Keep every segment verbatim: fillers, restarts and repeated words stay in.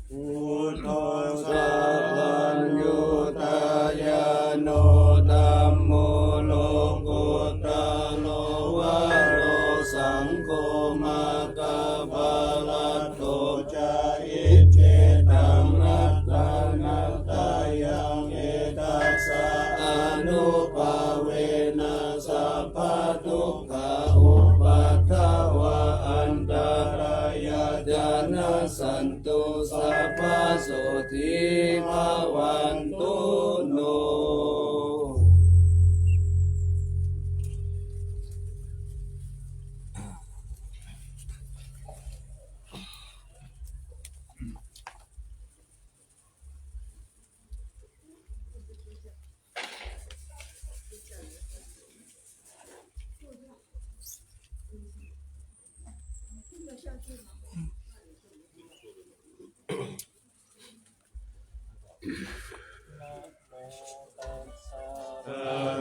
Buddho saraṇaṃ, dhammo lokuttaro varo, saṅgho maggaphalaṭṭho ca, icchitaṃ ratanattayaṃ, etassa ānubhāvena sabbadukkhā upaddavā antarāyā ca nassantu sabbasotthī bhavantu no.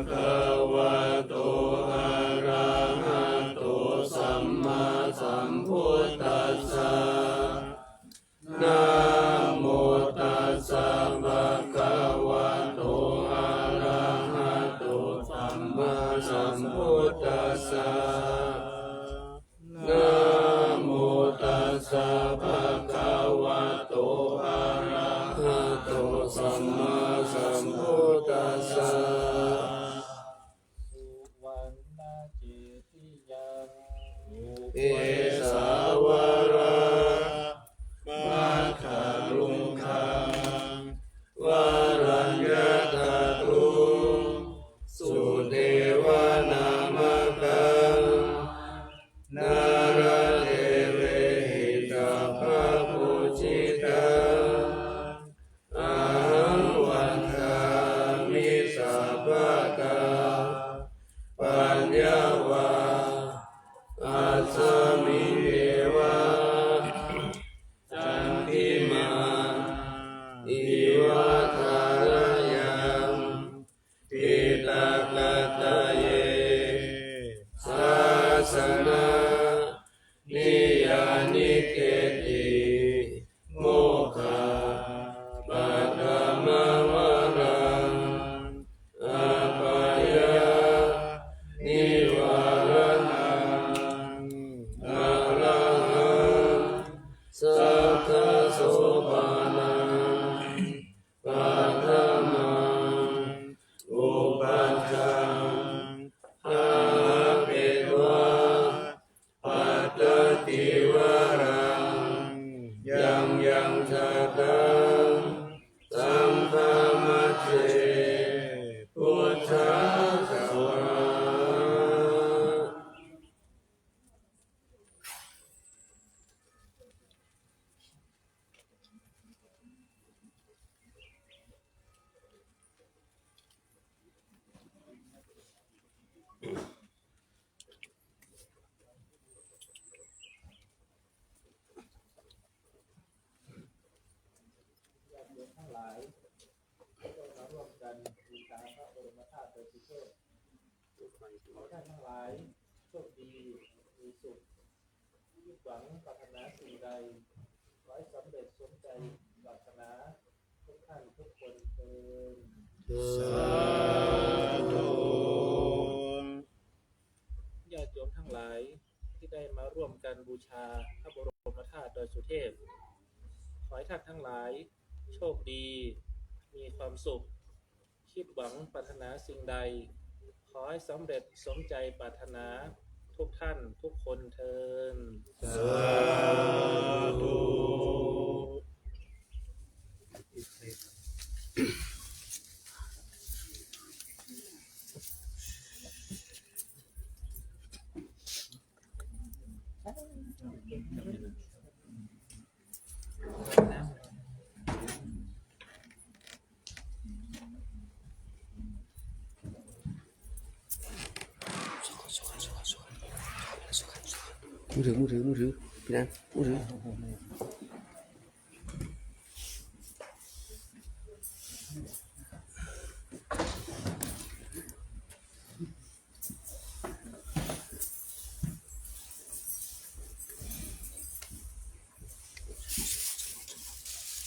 Bhagavato arahato sammāsambuddhassa. Namo tassa bhagavato arahato sammāsambuddhassa. Namo tassa bhagavato arahato sammāsambuddhassa. Suvaṇṇacetiyaṃ ubhesāvaramakkharuṅgaṃ varaññataṭṭhū sudevanāmakam nāḷāgiriṃ hitvānubhāsitaṃ. Ahaṃ vandāmi sabbadā paññāvā asmiṃ eva candimā iva thārayaṃ diṭṭhagadāye sāsana niyyāniketti mokkhapathimavaraṃ appayānivāraṇaṃ arahaṃ sakkasopanam paṭhamaṃ upajjhaṃ ārabbhitvā pattacīvaraṃ yaṃ yaṃ jātaṃ saṅghamajjhe pūjāya.ญาติโยมทั้งหลาย ที่ได้มาร่วมกันบูชาพระบรมธาตุดอยสุเทพ ขอให้ท่านทั้งหลายโชคดี มีสุข คิดหวังปรารถนาสิ่งใด ขอให้สำเร็จสมใจปรารถนาทุกท่านทุกคนเทอญ สาธุ ญาติโยมทั้งหลายที่ได้มาร่วมกันบูชาพระบรมธาตุดอยสุเทพ ขอให้ท่านทั้งหลายโชคดี มีความสุข คิดหวังปรารถนาสิ่งใด ขอให้สำเร็จสมใจปรารถนาทุกท่านทุกคนเทอญ สาธุ มือถือ มือถือ มือถือ พี่นัน มือถือ ส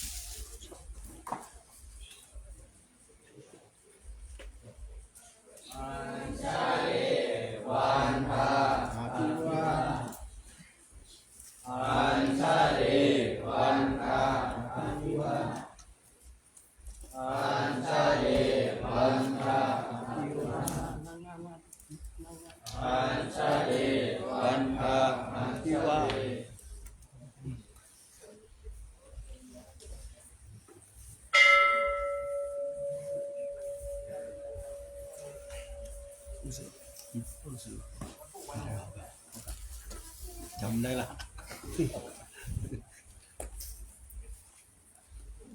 ได้ละ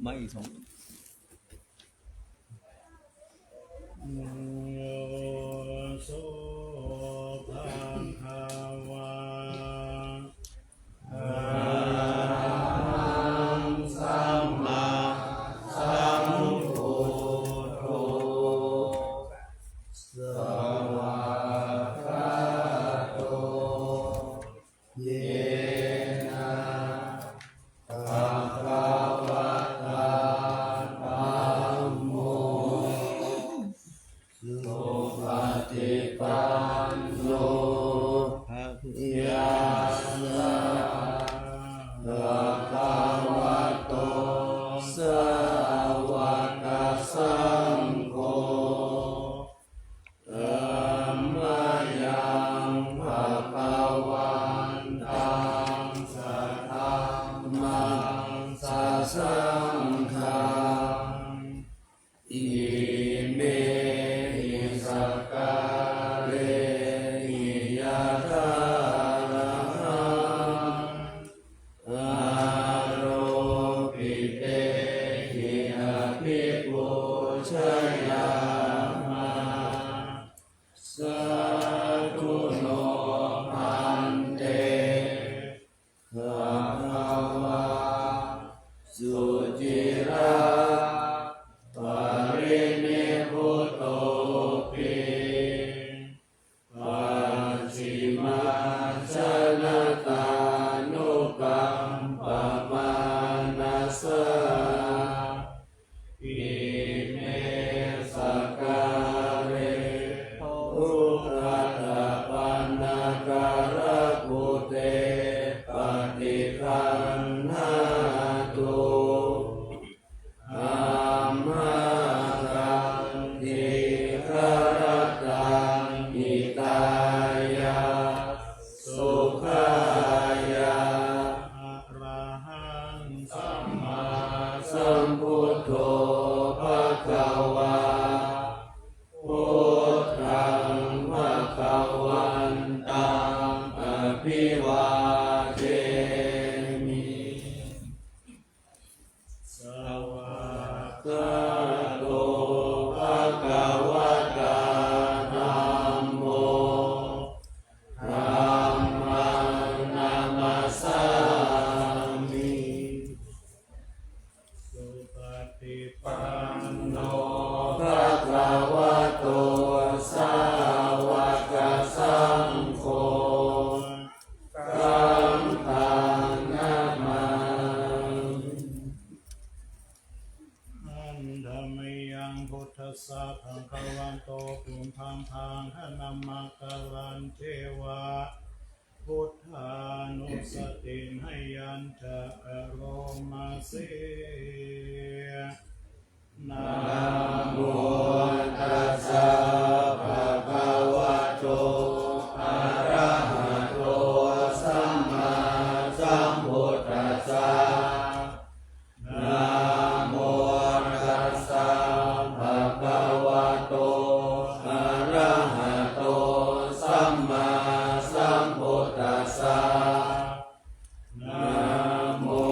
มาอีกสอง Yo so bhagavā arahaṃ sammāsambuddho svākkhāto yena bhagavatā dhammo supaṭipanno yassa bhagavato sāvakasaṅgho tammayaṃ bhagavantaṃ sadhammaṃ sasaṅghaṃ imehi sakkārehi yathārahaṃ āropitehi abhipūjayāma. Sādhu no bhante bhagavā suciraparinibbutopi pacchimājanatānukampamānasā ime sakkāre upaṭṭhapanakarakūṭe paṭiggaṇhātu amhākaṃ dīgharattaṃ hitāya sukhāya. Arahaṃ sammāsambuddho bhagavā, buddhaṃ bhagavantaṃ abhivādemi. Svākkhāto bhagavatā dhammo, dhammaṃ namassāmi. Supaṭipanno bhagavato sāvakasaṅgho, taṃ taṃ namāmi. Handa mayaṃ buddhassa bhagavato pubbabhāganamakārañceva buddhānussatiṃ mayhañca karoma se. Namo tassa bhagavato arahato sammāsambuddhassa. Namo tassa bhagavato arahato sammāsambuddhassa. Namo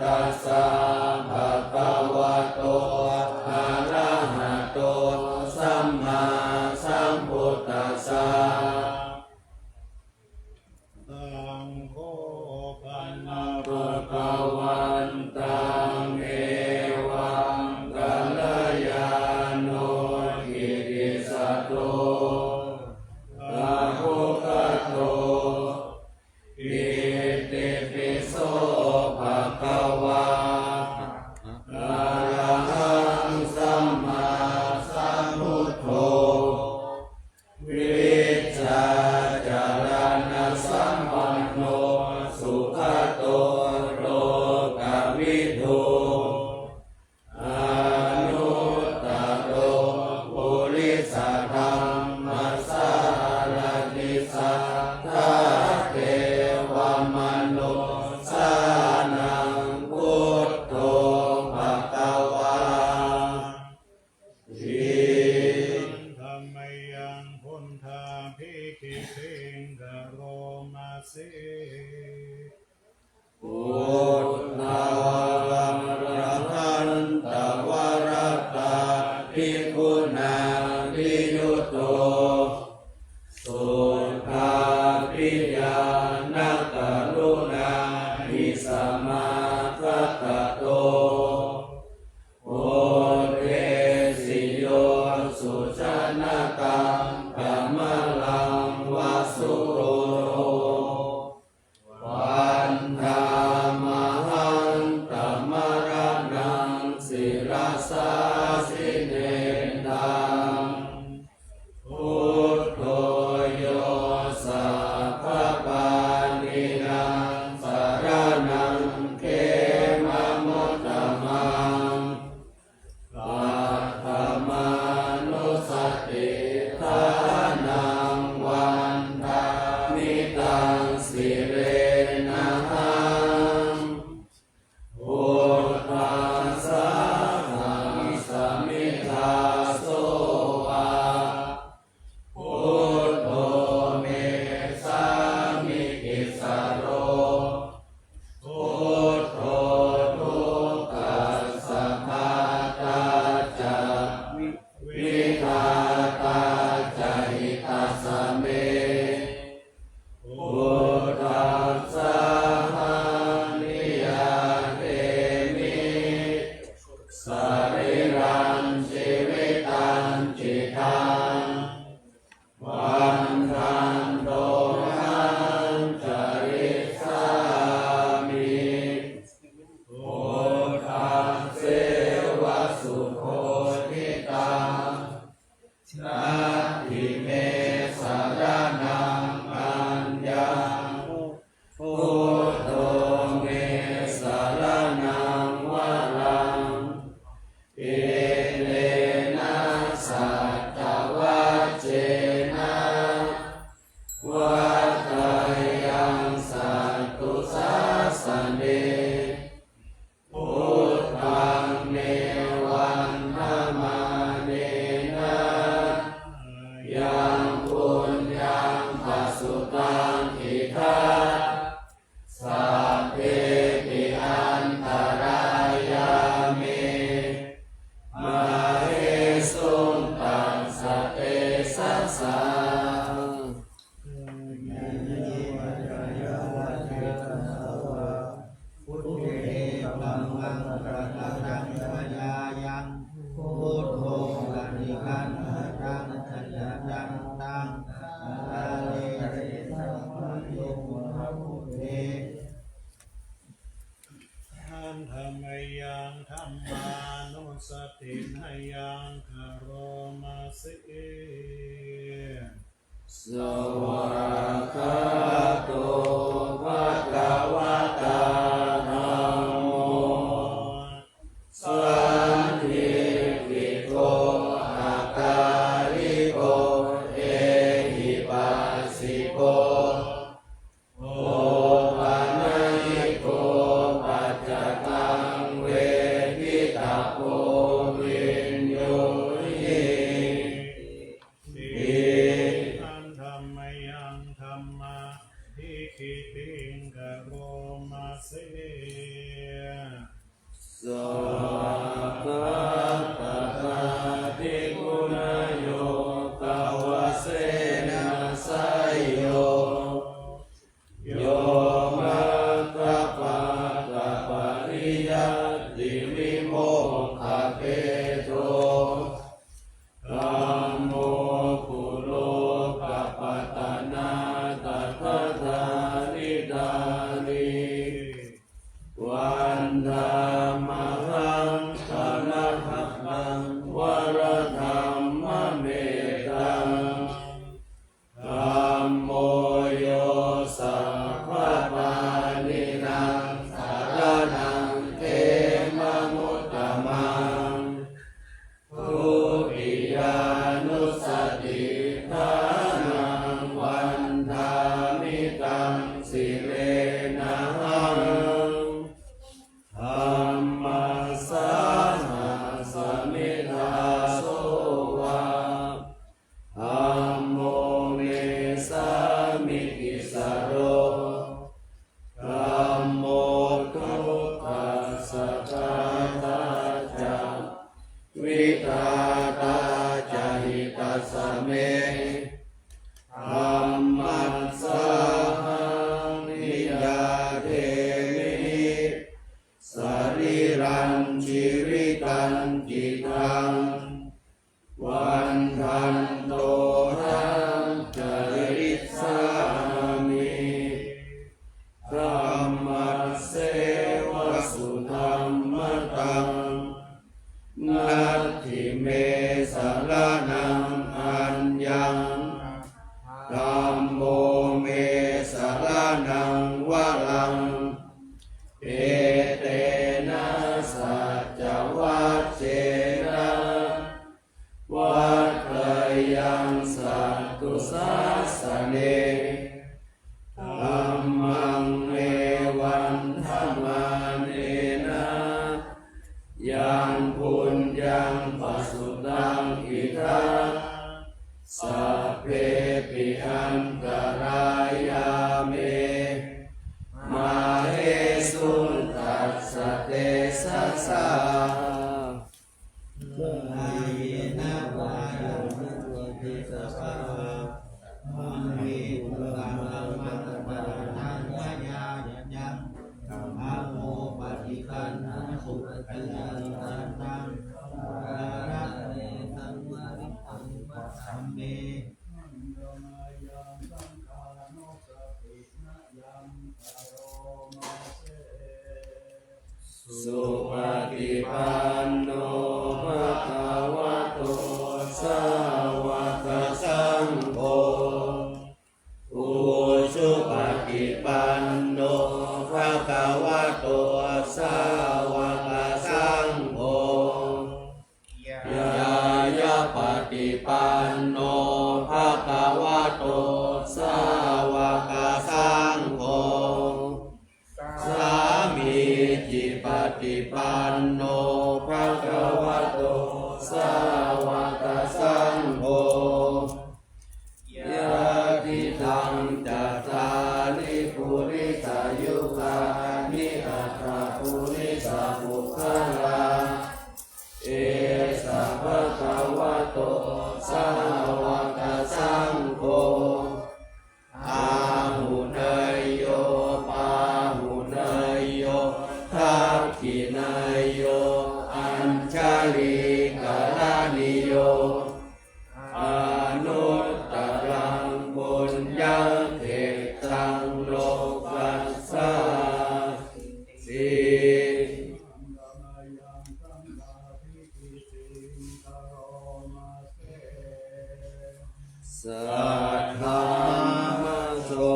tassa bhagavato arahato sammāsambuddhassa. Saṅgho pana bhagavantaṃ evaṃ kalyāṇo kittisaddo abbhuggato. Itipi so bhagavā arahaṃ sammāsambuddho vijjācaraṇasampanno sugato lokavidū Tato bodhesi yo sujanataṃ kamalaṃ va sūro, vandāmahaṃ tamaraṇaṃ sirasā jinendaṃ. Buddho yo sabbapāṇīnaṃ saraṇaṃ khemamuttamaṃ. Paṭhamānussatiṭṭhānaṃ vandāmi taṃ sirenahaṃ. Buddhassāhasmi dāso va. Buddho me sāmikissaro. Buddho dukkhassa ghātā ca vidhātā ca hitassa me. Buddhassāhaṃ niyyādemi sarīrañjī vitañcidaṃ. Vandantohaṃ carissāmi buddhasseva subodhitaṃ. Natthi me saraṇaṃ aññaṃ, buddho me saraṇaṃ varaṃ. Etena saccavajjena vaḍḍheyyaṃ satthu sāsane. Buddhaṃ me vandamānena yaṃ puññaṃ pasutaṃ idha, sabbepi antarāyā me māhesuṃ tassa tejasā. Buddhe dhammaṃ sarantaṃ gacchāmi. Buddho paṭiggaṇhatuṃ accayantaṃ, kāle sese saṃvarituṃ va buddhe. Handa mayaṃ dhammānussatinayaṃ karoma se. Svākkhāto bhagavatā dhammo, sandiṭṭhiko akāliko ehipassiko, opanayiko paccattaṃ veditabbo viññūhī ti. Handa mayaṃ dhammadikkhitiṃ karoma se. Sabbapāṇabhīghunayogavasena seyyo, yo maggapākapariyattivimokkhabhedo, dhammo kulokapatanā tadadhāridhārī. Vandāmahaṃ taṃ mahantā varadhammametaṃ. Dhammo yo sabbapāṇīnaṃ saraṇaṃ khemamuttamaṃ. Dutiyānussatiṭṭhānaṃ vandāmi taṃ sirenahaṃ. Dhammassāhasmi dāso va. Dhammo me sāmikissaro. Dhammo dukkhassa ghātā ca vidhātā ca hitassa me. Dhammassāhaṃ niyyādemi sa Yaṃ puññaṃ pasutaṃ idha, sabbepi antarāyā me, māhesuṃ tassa tejasā. Kāyena vācāya va cetasā vā, dhamme kukammaṃ pakataṃ mayā yaṃ, aho paṭiggaṇhatu accayantaṃ, kālantare saṃvarituṃ va dhamme. Supaṭipanno bhagavato sāvakasaṅgho, ujupaṭipanno bhagavato sāvakasaṅgho, ñāyapaṭipanno bhagavato sāvakasaṅgho, sāmīcipaṭipanno bhagavato sāvakasaṅgho, yadidaṃ cattāri purisayugāni aṭṭha purisapuggalā, esa bhagavato sāvakasaṅgho, āhuneyyo pāhuneyyo dakkhiṇeyyo añjalikaraṇīyo, anuttaraṃ puññakkhettaṃ lokassāti. Saddhammajo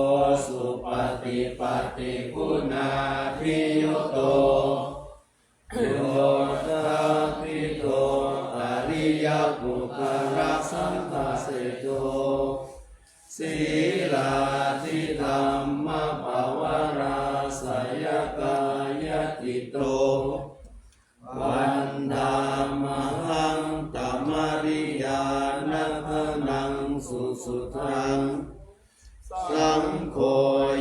supaṭipattiguṇādiyutto, yoṭṭhabbidho ariyapuggalasaṅghaseṭṭho, sīlādidhammapavarāsayakāyacitto, vandāmahaṃ tamariyāna gaṇaṃ susuddhaṃ. Saṅgho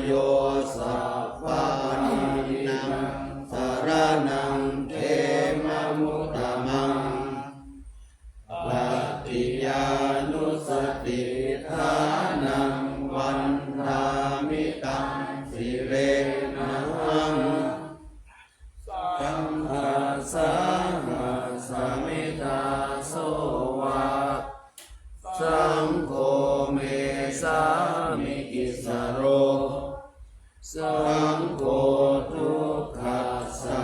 yo sabbapāṇīnaṃ saraṇaṃ khemamuttamaṃ, tatiyānussatiṭṭhānaṃ vandāmi taṃ sirenahaṃ. Saṅghassāhasmi dāso va, saṅgho me sāmikissaro, saṅgho dukkhassa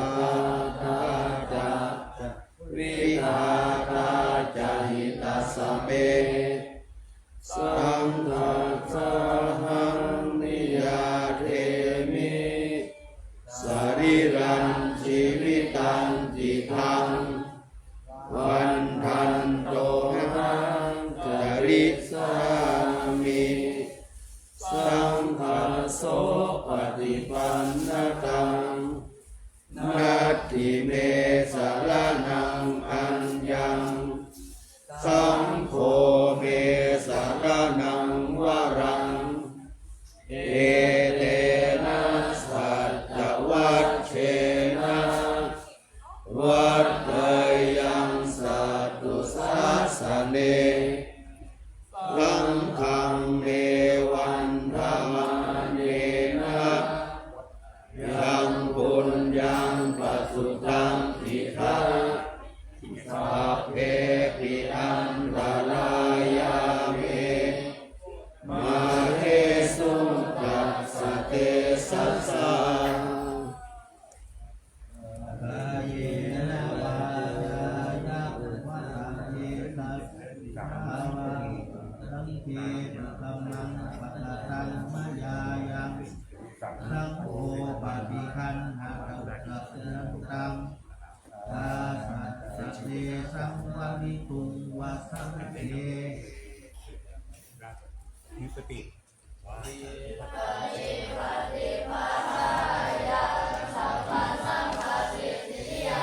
ghātā ca vidhātā ca hitassa me. Saṅghassāhaṃ niyyādemi sarīrañjīvitañcidaṃ, vandantohaṃ carissāmi saṅghassopaṭipannaṃ. Natthi me saraṇaṃ aññaṃ, saṅgho me saraṇaṃ varaṃ. Etena saccavajjena vaḍḍheyyaṃ satthu sāsane. Saṅghaṃ me vandamānena yaṃ puññaṃ pasutaṃ idha, sabbepi antarāyā me māhesuṃ tassa tejasā. Kāyena vācāya va cetasā vā, dhamme kukammaṃ pakataṃ mayā yaṃ, saṅgho paṭiggaṇhatu accayantaṃ, kālantare saṃvarituṃ va saṅghe. มีสติ Sabbapāṇīnaṃ sabbasaṅghasiddhiyā,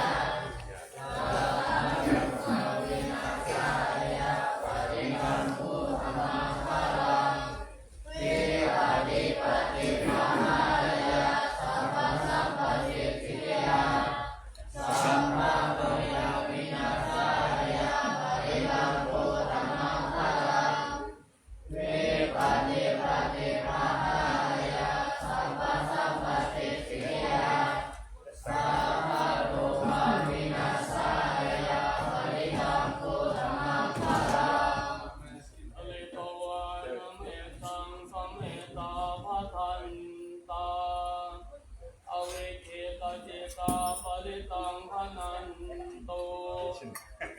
Parittaṃ bhaṇantu.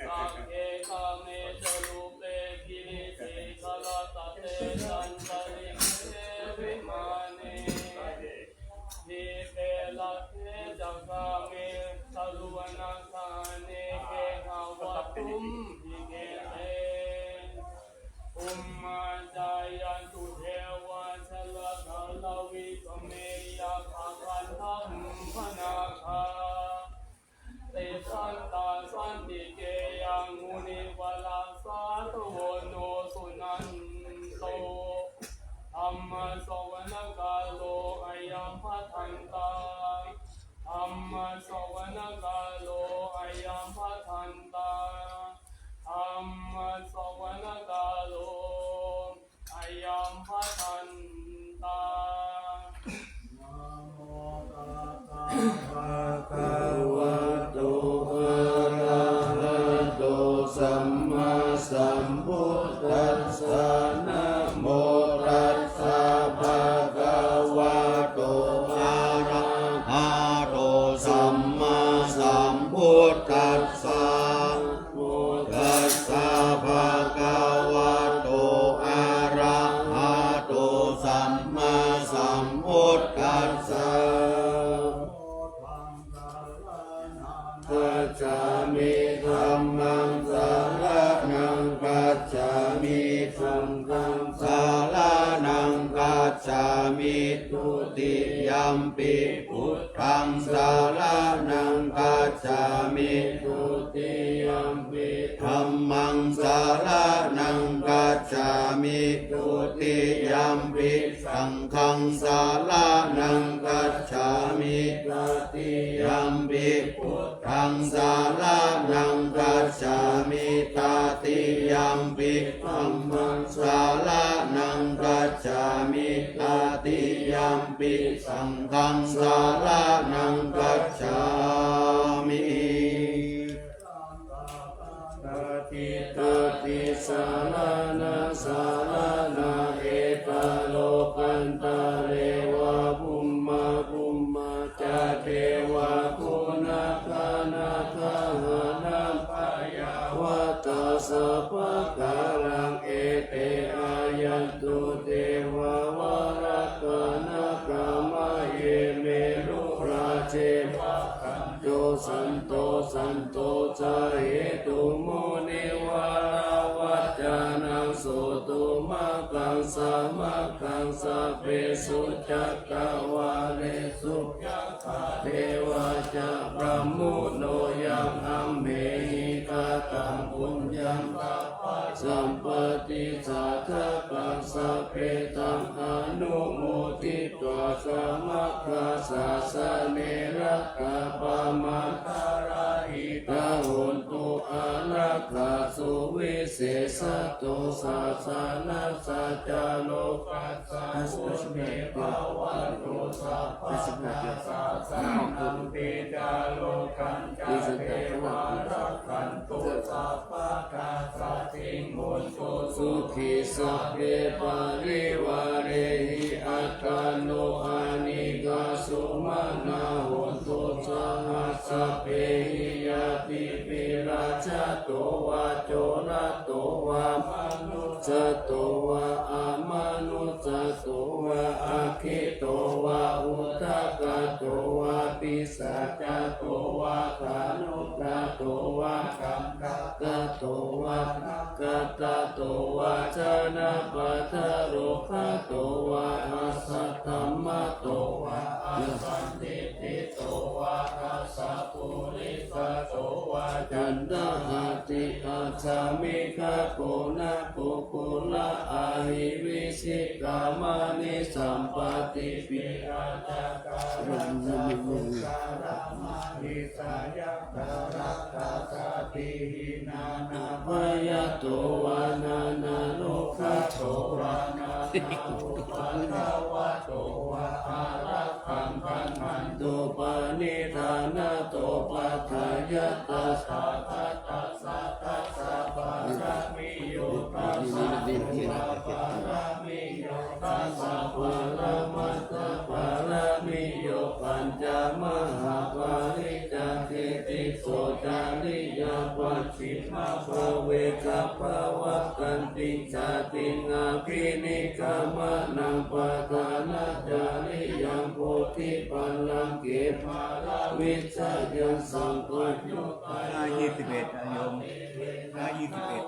Sagge kāme ca rūpe girisikharataṭe cantalikkhe vimāne, dīpe raṭṭhe ca gāme taruvanagahane gehavatthumhi khette, bhummā cāyantu devā jalathalavisame yakkhagandhabbanāgā, tiṭṭhantā santike yaṃ munivaravacanaṃ suṇantu. Dhammassavanakālo ayambhadantā. Dhammassavanakālo ayambhadantā. Dhammassavanakālo ayambhadantā. Namo tassa bhagavato arahato sammāsambuddhassa. Namo tassa bhagavato arahato sammāsambuddhassa. Namo tassa bhagavato arahato sammāsambuddhassa. Gacchāmi. Dhammaṃ saraṇaṃ gacchāmi. Saṅghaṃ saraṇaṃ gacchāmi. Dutiyampi buddhaṃ saraṇaṃ gacchāmi. Dutiyampi dhammaṃ saraṇaṃ gacchāmi. Dutiyampi saṅghaṃ saraṇaṃ gacchāmi. Tatiyampi buddhaṃ saraṇaṃ gacchāmi. Tatiyampi dhammaṃ saraṇaṃ gacchāmi. Tatiyampi saṅghaṃ saraṇaṃ gacchāmi. Tatiyampi saraṇaṃ saraṇaṃ. Ettālokantareva bhummā bhummā ca devā bhummā ca nāgā nāgagaṇā yāvatassa pākāraṃ ete āyantu devā valakā nāgā mahe merurāje pa- cco santo santo ca hetu munivaravacanaṃ suṇātu maggaṃ samaggaṃ sabbesu cakkavāḷesu yakkha devā ca brahmuno yaṃ amhehi kataṃ puññaṃ sampatti sādhakaṃ sabbesaṃ anumoditvā samaggāsāsane ratā pamāṇā rāhitā hontu ārāgaṃ suvisesato sāsanassa ca lokassa vuḍḍhī bhavantu sabbadā. Sāsanaṃ pi ca lokañca devā rakkhantu sabbadā saddhiṃ hontu sukhī sabbe parivārehi attano anīghā sumanā hontu saha sabbehi ñātibhi. Rājato vā corato vā manussato vā amanussato vā aggito vā udakato vā pisācato vā khāṇukato vā kaṇṭakato vā nakkhattato vā janapadarogato vā asaddhammato vā asandiṭṭhito vā asappurisato vā caṇḍahatthi-assamigagoṇakukkura-ahi-vicchika-maṇi-sampattipi-accakaracca duṭṭhara-maṇisaya- kkhara-kkhasāti hi nānābhayato vā nānārogato vā nānāupaddavato vā ārakkhaṃ gaṇhantu paṇidhānato paṭṭhāya tathāgatassa dasa pāramiyo dasa pūjapāramiyo dasa paramattha pāramiyo pañca mahā pā- cariyā pacchimabbhave gabbhāvakkantiṃ jātiṃ abhinikkhamanaṃ padhānacariyaṃ bodhipallaṅke māravijayaṃ sampayuttaṃ หน้ายี่สิบเอ็ด โยม หน้ายี่สิบเอ็ด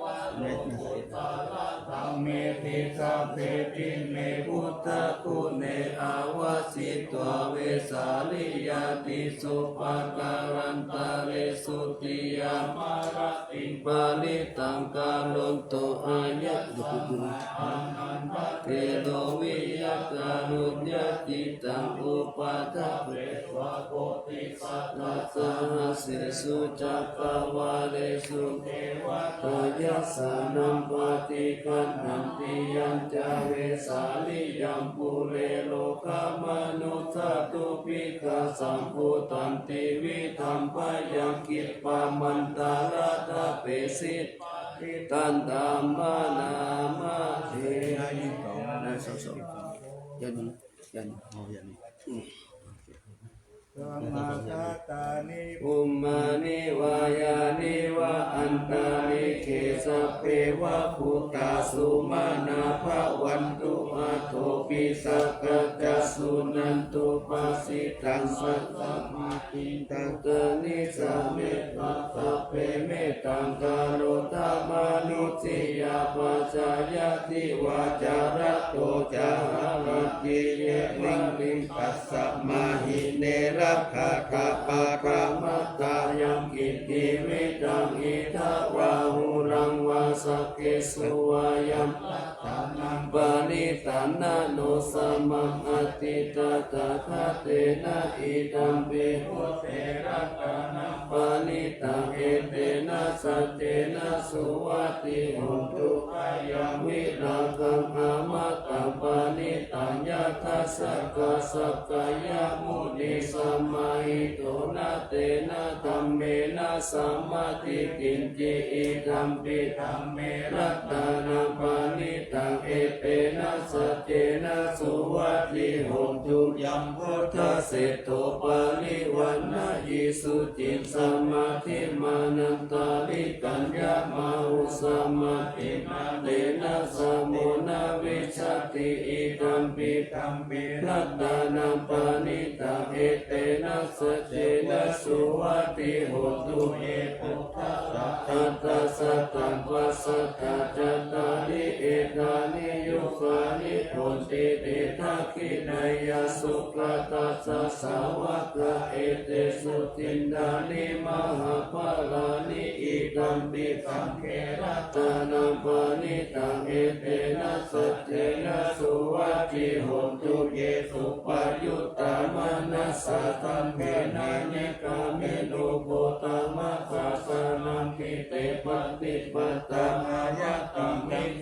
dhamme ti sabbepime buddhaguṇe āvajjitvā vesāliyā tīsu pākārantaresu tiyāmarattiṃ parittaṃ karonto āyasmā anantatthero viya kāruññacittaṃ upaṭṭhapetvā bodhi sattasahassesu cakkavāḷesu devatā yassāṇaṃ paṭiggaṇhanti yañca vesāliyaṃ pure rogāmanussadubbhikkhasambhūtantividhaṃ bhayaṃ khippamantaradhāpesi parittaṃ dhammanamate. หน้ายี่สิบสอง หน้าสองสอง ยัน ยัน อ๋อ ยัน อืม Samādāni bhummāni vā yāni va antalikkhe sabbe va bhūtā sumanā bhavantu athopi sakkacca suṇantu bhāsitaṃ. Tasmā hi dukkhamicca mettā sabbe mettaṃ karotha mānusiyā pajāya divā ca ratto ca haranti ye baliṃ tasmā hi ne rakkhatha pattha mattā. Yaṅkiñci vittaṃ idha vā huraṃ vā saggesu vā yaṃ ratanaṃ paṇītaṃ na no samaṃ atthi tathāgatena idampi buddhe ratanaṃ paṇītaṃ etena saccena suvatthi hotu. Khayaṃ virāgaṃ amataṃ paṇītaṃ yadajjhagā sakyamunī samāhito na tena dhammena samatthi kiñci idampi dhamme ratanaṃ paṇītaṃ etena saccena suvatthi hotu. Yambuddhaseṭṭho parivaṇṇayī suciṃ samādhimānantarikaññamāhu samādhinā tena samo na vijjati idampi dhamme ratanaṃ paṇītaṃ etena saccena suvatthi hotu. Ye buddhā aṭṭha sataṃ pasatthā cattāri etāni yugāni honti te dakkhiṇeyyā sugatassa sāvakā etesu dinnāni mahapphalāni idampi saṅghe ratanaṃ paṇītaṃ etena saccena suvatthi hotu. Ye suppayuttā manasā daḷhena nikkāmino gotamasāsanamhi te pattipattā āyatā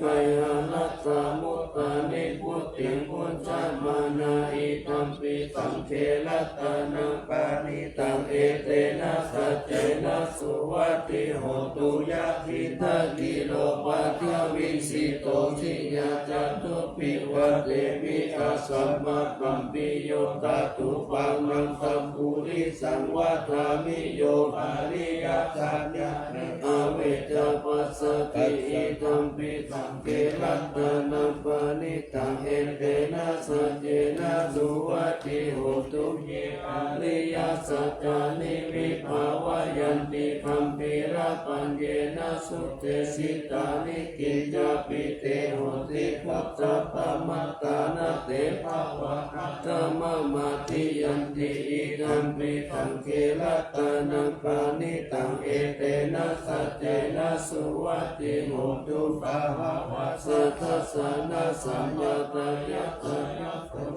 gayhārattā muttā nibbutiṃ bhuñjamānā idampi saṅghe ratanaṃ paṇītaṃ etena saccena suvatthi hotu. Yathindakhīlo paṭhaviṃ sito siyā catubbhi vātebhi asampakampiyo tathūpamaṃ sappurisaṃ vadāmi yo ariyasaccāni avecca passati idampi saṅghe ratanaṃ paṇītaṃ etena saccena suvatthi hotu. Ye ariyasaccāni vibhāvayanti gambhīrapaññena sudesitāni kiñcāpi te honti guttappamattāna te bhāvaṃ aṭṭhamamādiyanti idampi saṅghe ratanaṃ paṇītaṃ etena saccena suvatthi hotu. Bāhusā dassanasampadāya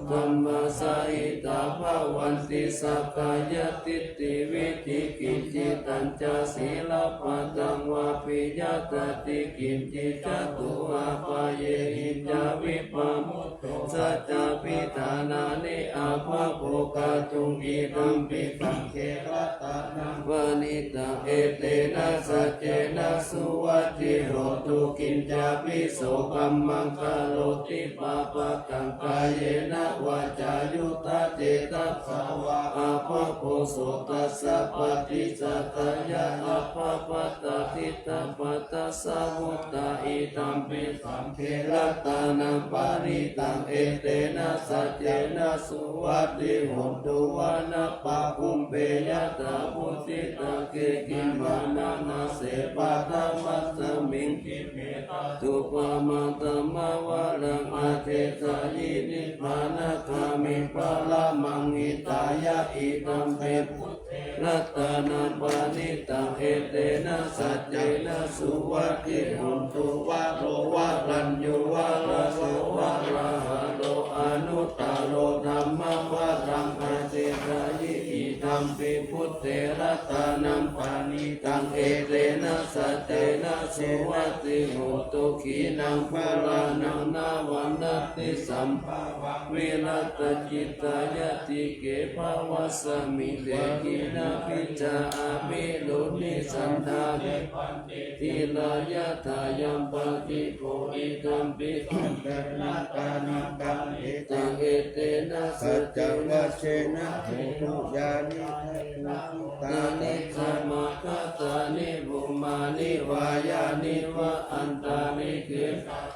dhammā sahitā bhavanti sakkāyadiṭṭhi vicikicchitañca sīlabbataṃ vāpi yadatthi kiñci catūhapāyehi ca vippamu ṭṭho saccābhidhānāni abhabbo kātuṃ idampi saṅghe ratānaṃ paṇītaṃ etena saccena suvatthi hotu. Kiñcāpi so kammaṃ karoti pāpakaṃ kāyena vācāyuda cetasā vā appakutto tassa paṭicchadāya abhabbatā diṭṭhapadassa muttā idampi saṅghe ratānaṃ paṇītaṃ etena saccena suvatthi hotu. Vanappagumbe yathā phussitagge gimhānanāse paṭhamasmiṃ gimhe tathūpamaṃ dhammavaraṃ adesayi nibbānagāmiṃ paramaṃ hitāya. Idampi buddhe ratānaṃ paṇītaṃ etena saccena suvatthi hotu. Varo varaññū varado varāharo anuttaro dhammavaraṃ adesayi. Idampi buddhe ratānaṃ paṇītaṃ etena saccena suvatthi hotu. Khīṇaṃ purāṇaṃ navaṃ natthi sambhavaṃ virattacittāyatike bhavasmiṃ te khīṇabījā aviruḷhichandā nibbanti dhīrā yathāyampadīpo. Idampi saṅghe ratānaṃ paṇītaṃ etena saccena suvatthi hotu. Yānīdha bhūtāni samāgatāni bhummāni vā yāni va antalikkhe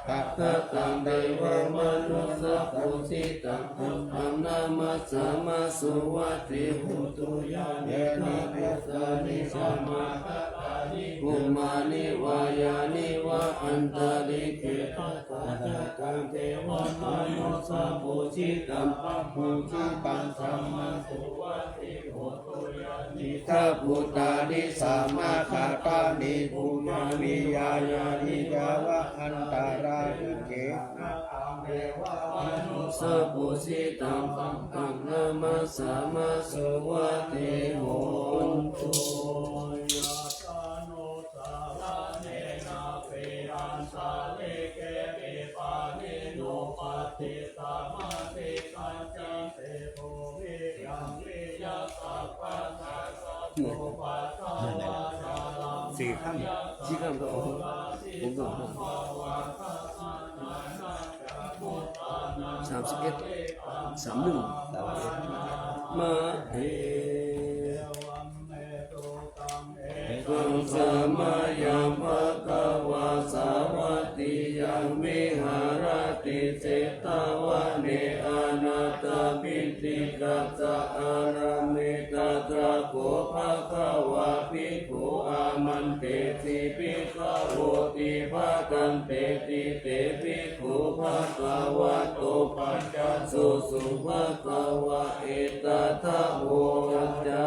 sakkataṃ devamanussapūjitaṃ buddhaṃ namassāma suvatthi hotu. Yānīdha bhūtāni samāgatāni bhummāni vā yāni va antalikkhe sakkataṃ devamanussapūjitaṃ buddhaṃ namassāma suvatthi hotu. Yānīdha bhūtāni samāgatāni bhummāni vā yāni va antalikkhe sakkataṃ devamanussapūjitaṃ buddhaṃ namassāma suvatthi hotu. Yathāno saraṇena piyantalikkhepi pāṇino paṭisammāpi tañca se bhūmiyaṃ viya sappatthassa สี่ข้าม สี่ข้ามก็ออก ผมก็ออก สามสิบเอ็ด สามหนึ่ง มาเอ Ekaṃ samayaṃ bhagavā sāvatthiyaṃ viharati jetavane anāthapiṇḍikassa ārāme. Tatra kho bhagavā bhikkhū āmantesi bhikkhavoti. Bhadanteti te bhikkhū bhagavato paccassosuṃ. Bhagavā etadavoca.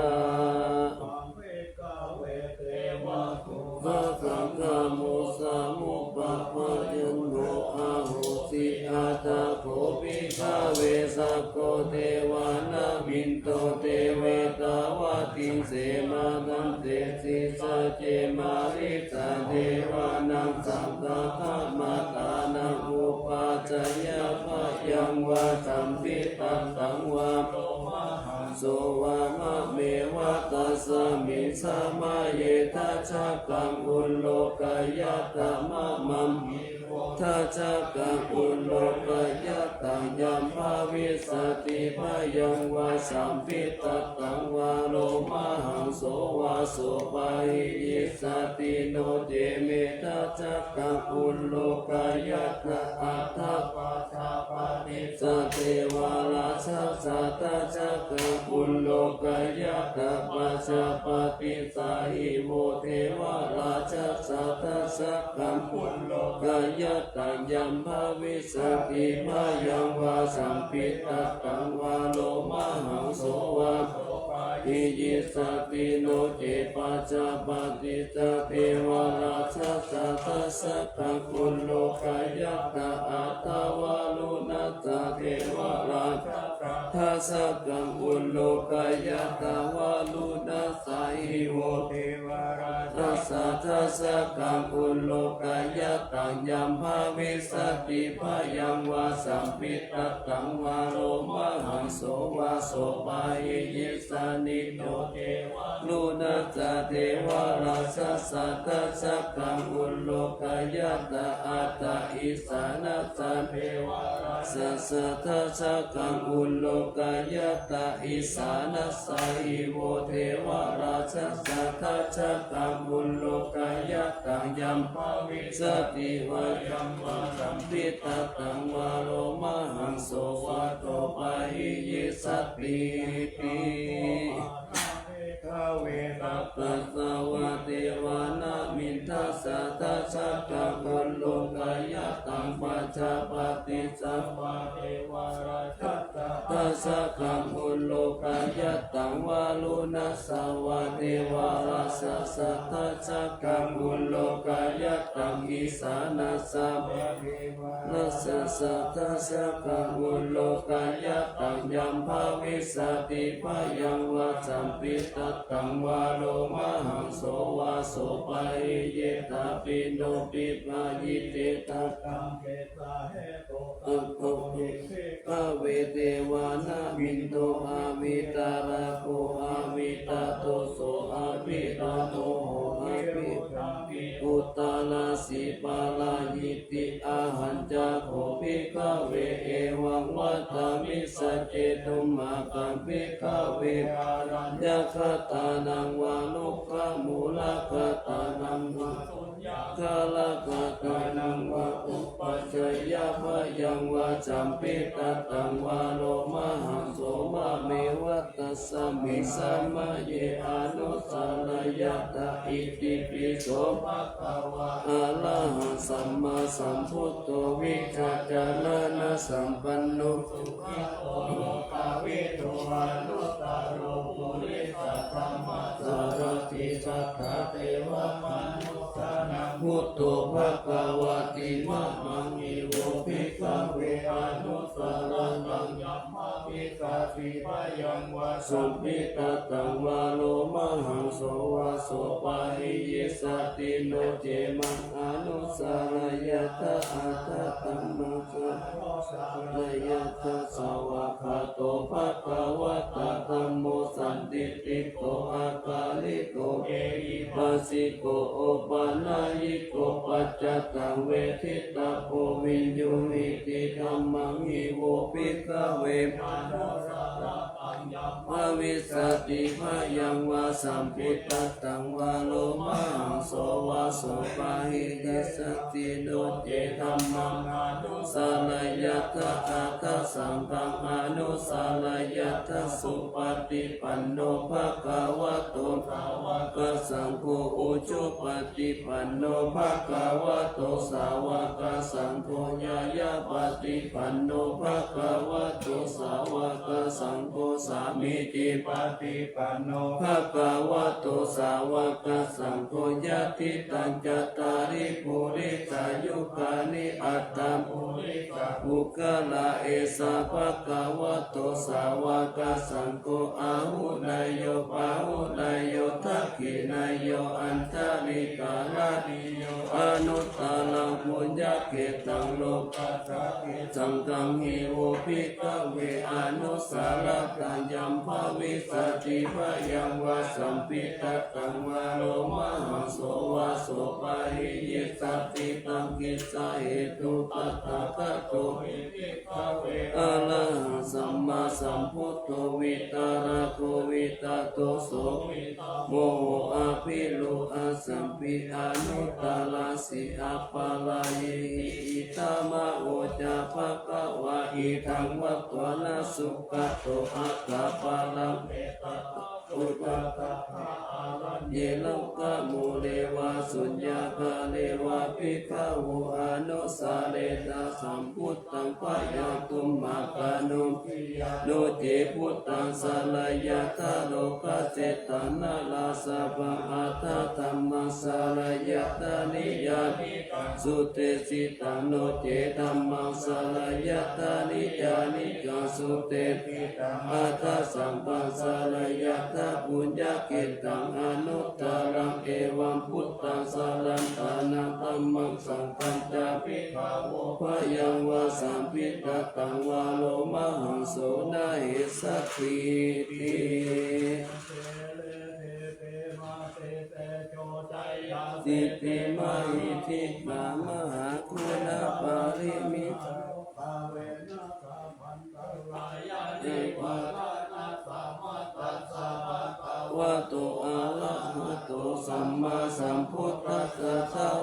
Bhikkhave devaṃ bhūtagāmo samuppappayuṇṇo ahosi. Atha kho bhikkhave sakko devānaṃ indo devatā vadissemo. Bhadanteti sacce marissa devānaṃ saṅghaṃ kammaṭṭhānaṃ upajjhāyā mayaṃ vāsaṃ piṭṭhattaṃ vā lomahaṃso vā mā meva tasmiṃ samaye dajjaggaṃ ullokayatha. Mā mā meva dajjaggaṃ ullokayatha. Yaṃ bhavissati bhayaṃ vāsaṃ piṭṭhattaṃ vā lomahaṃso vā so bhāhiyissati. No ce me dajjaggaṃ ullokayatha. Atha pacca paṭicca devarājassa dajjaggaṃ ullokayatha. Pacca paṭicca hi vo devarājassa dajjaggaṃ ullokayatha. Yaṃ bhavissati bhayaṃ vāsaṃ piṭṭhattaṃ vā lomahaṃso vā so bhāhiyissati. No ce pacca paṭicca devarājassa dajjaggaṃ ullokayatha. Atha varuṇassa devarājassa dajjaggaṃ ullokayatha. Varuṇassa hi vo devarājassa saddasakaṃ ullokayataṃ yam bhavissati bhayaṃ vā sampittattaṃ vā lomahaṃso vā sopāhiyissa niddho ce varuṇassa devarājassa saddasakaṃ ullokayatā aṭṭha isāṇassa devarājassa saddasakaṃ ullokayatā isāṇassa hi vo devarājassa saddasakaṃ ullokayataṃ yam bhavissati bhayaṃ vā sampittattaṃ vā lomahaṃso vā sopāhiyissatī ti. Bhikkhave tattha sāvā devānaṃ middhaṃ saddasakaṃ ullokayataṃ pajāpati sāvā devarājassa saddasakaṃ ullokayataṃ varuṇassa vā devarājassa saddasakaṃ ullokayataṃ isāṇassa vā devarājassa saddasakaṃ ullokayataṃ yam bhavissati bhayaṃ vā sampittattaṃ vā lomahaṃso vā sopāhiyetha piṇḍo pipāyi te tattaṃ petha hetu atto hi bhikkhave devānaṃ middho avittarako avittadoso avittamoho avi uttarāsi pārāyiti. Ahañca kho bhikkhave evaṃ vadāmi sacce tumhākaṃ bhikkhave āraññakatānaṃ vā rukkhamūlakatānaṃ vā suññakālakatānaṃ vā uppajjeyya bhayaṃ vā sampittattaṃ vā lomahaṃso vā meva tasmiṃ samaye anusāreyyathā. Itipi so bhagavā arahaṃ sammāsambuddho vijjācaraṇasampanno sugato lokavidū anuttaro purisadammasārathi satthā devamanussānaṃ buddho bhagavāti. Namaṃ hi vo bhikkhave anusārataṃ yam bhavissati bhayaṃ vā sampittattaṃ vā lomahaṃso vā sopāhiyissati no ce maṃ anusāreyyathā. Atha dhammaṃ anusāreyyathā. Svākkhāto bhagavatā dhammo sandiṭṭhiko akāliko ehipassiko opanayiko paccattaṃ veditabbo viññūhīti. Dhammaṃ hi vo bhikkhave anusārataṃ yam bhavissati bhayaṃ vā sampittattaṃ vā lomahaṃso vā sopāhiyissati no ce dhammaṃ anusāreyyathā. Atha saṅghaṃ anusāreyyathā. Supaṭipanno bhagavato sāvakasaṅgho, ujupaṭipanno bhagavato sāvakasaṅgho, ñāyapaṭipanno bhagavato sāvakasaṅgho, sāmīcipaṭipanno bhagavato sāvakasaṅgho, yadidaṃ cattāri purisayugāni aṭṭha purisapuggalā, esa bhagavato sāvakasaṅgho, āhuneyyo pāhuneyyo dakkhiṇeyyo añjalikaraṇīyo anuttaraṃ puññakkhettaṃ lokassāti. Saṅghaṃ hi vo bhikkhave anusārataṃ yam bhavissati bhayaṃ vā sampittattaṃ vā lomahaṃso vā sopāhiyissati. Taṃ kissa hetu tathāgato hi bhikkhave arahaṃ sammāsambuddho vītarāgo vītadoso vītamoho avirūḷhasappi anuttaraṃ sīhaṃ pārayehi. Idamavoca bhagavā. Idaṃ vatvāna sugato aggappalaṃ etadavoca tadāraññe rukkhamūle vā suññāgāre vā bhikkhavo anusāretha. Sambuddhaṃ bhayaṃ tumhākaṃ no bhiyā no ce buddhaṃ sārayyathā lokassetaṃ narāsabhaṃ. Atha dhammaṃ sārayyathā niyyānikaṃ sudesitaṃ no ce dhammaṃ sārayyathā niyyānikaṃ sudesitaṃ. Atha saṅghaṃ sārayyathā puññakkhettaṃ anuttaraṃ. Evaṃ buddha Saṅghañca bhikkhavo bhayaṃ vā sambhidhataṃ vā lomahaṃso na hessatīti. Siddhimahiddhikā mahāguṇaparimitayo bhagavanto arahato sammāsambuddhassa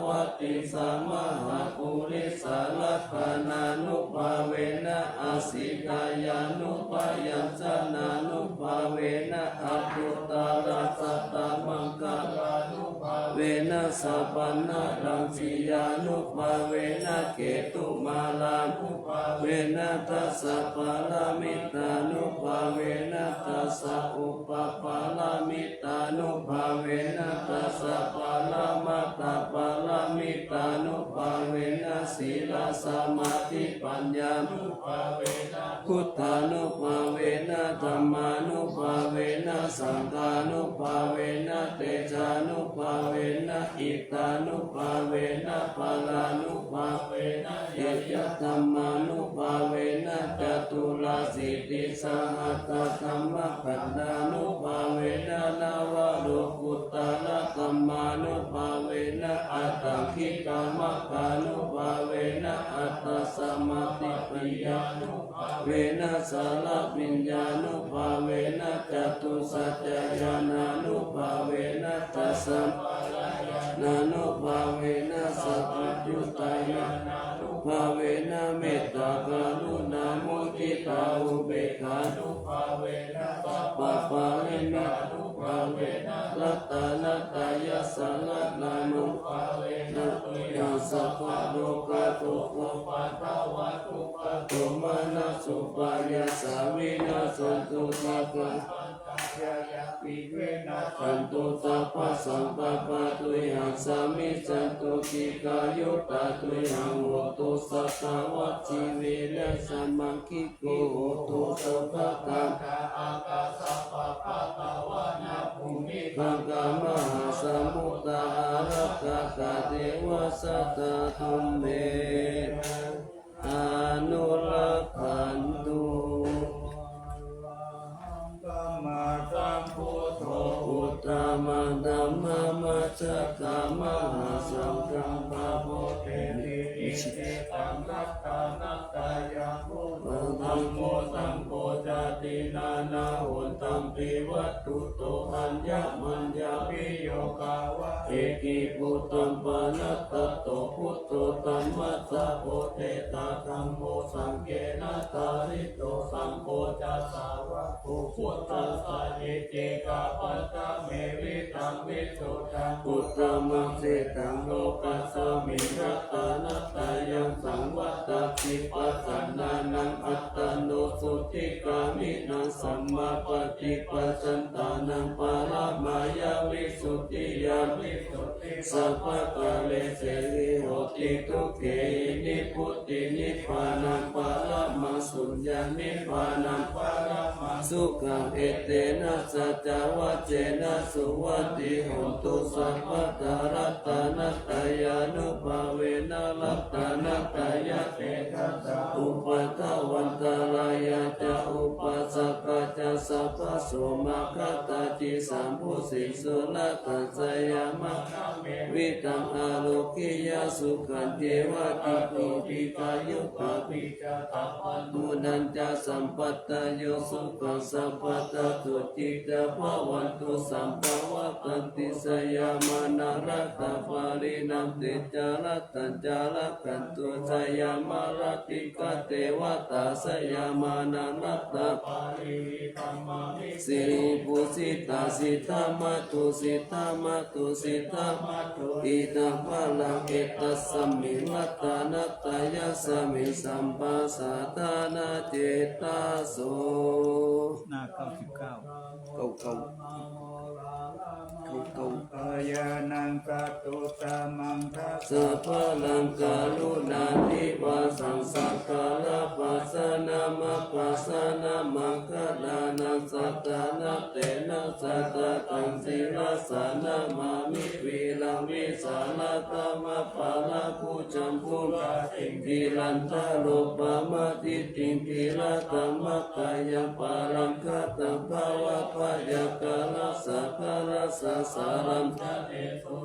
dvattiṃsamahāpurisalakkhaṇānubhāvena asītyānubyañjanānubhāvena aṭṭhuttarasatamaṅgalānubhāvena sabbanaraṃsiyānubhāvena ketumālānu bhāvena dasapāramitānubhāvena dasaupapāramitānubhāvena dasaparamatthapāramitānubhāvena sīlasamādhipaññānubhāvena buddhānubhāvena dhammānubhāvena saṅghānubhāvena tejānubhāvena iddhānubhāvena balānubhāvena ñeyyadhammānubhāvena caturāsītisahassadhammakkhandhānubhāvena navalokuttaradhammānubhāvena aṭṭhaṅgikamaggānubhāvena aṭṭhasamādhipaññānu bhāvena chaḷabhiññānubhāvena catusaccañāṇānubhāvena dasabalañāṇānubhāvena sabbaññutañāṇānubhāvena mettākaruṇāmuditāupekkhānubhāvena sabbapāṇinānubhāvena ratanattayasaraṇānu bhāvena tuyhaṃ sabbarogadopaddavadukkhadomanassupāyāsā vinassantu sabbadā. Vinassantu sabbasaṅkappā tuyhaṃ samijjhantu dīghāyutā tuyhaṃ hotu satavassajīvena samaṅgiko hotu sabbadā. Ākāsapabbatavanabhūmigaṅgāmahāsamuddā ārakkhakā deva sadā tumhe anurakkhantu. Arahaṃ sammāsambuddho uttamadhammamajjhakamahāsaṅghaṃ pabodhemi icchitaṃ ratanattayaṃ buddho dhammo saṅgho jāti naṇahotampi vatthuto aññamaññāpiyogā va ekibudhaṃ panattato buddho dhammassa pothetta dhammo saṅghena dārito saṅgho ca sāvako buddhassa ettāvatā me vitaṃ visuddhaṃ uttamaṃ sitaṃ lokasmiṃ ratanattayaṃ saṃvattanti pasannānaṃ attano sotthi gāmīnaṃ sammāpaṭiphajantānaṃ paramāya visuddhiyā visuddhi sacchikamehi sotthi dukkhena nivrutti nibbānaṃ paramaṃ suññaṃ nibbānaṃ paramaṃ sukhaṃ. Etena saccavajjena suvatthi hotu sabbadā ratanattayānubhāvena ratanattayatejasā upaddavaantarāyā ca upāsakā ca sabbaso mā katthaci saṃbuddhe surattanti jayamaṅgale. Vittaṃ ārogyasukhaṃ ceva ṭhito dīghāyutā piṭakapañño guṇañca sampādayo sukhaṃ sabbadā sotthi ca bhavantu sabbadā. Vaḍḍhanti jayamaṅgale ratanattayapariṇāme ca rakkhanti ca rakkhantu jayamaṅgale. Devatā jayamaṅgale ratanattayapariṇāme siripūjitā sīdamāto sīdamāto sīdamāto idaṃ balaṃ etasmiṃ ratanattayasmiṃ sabbasatthānacetaso. หน้าเก้าสิบเก้า เก้าเก้า เก้าเก้า Kāyānaṃ kātuttamaṃ dasapālaṃ karuṇāti vāsaṃ sakkārapasanamappasānamaṅgalānaṃ sattannattena sādakaṃ sirasā namāmi. Viraṃ vītarāmappalakuṭaṃ gumbakiṃ tirattarūpamādiṭṭhiṃ tirattamakayaṃ pāṇaṃ khattaṃ pāvappayakkhalassakārasaṃsāraṃ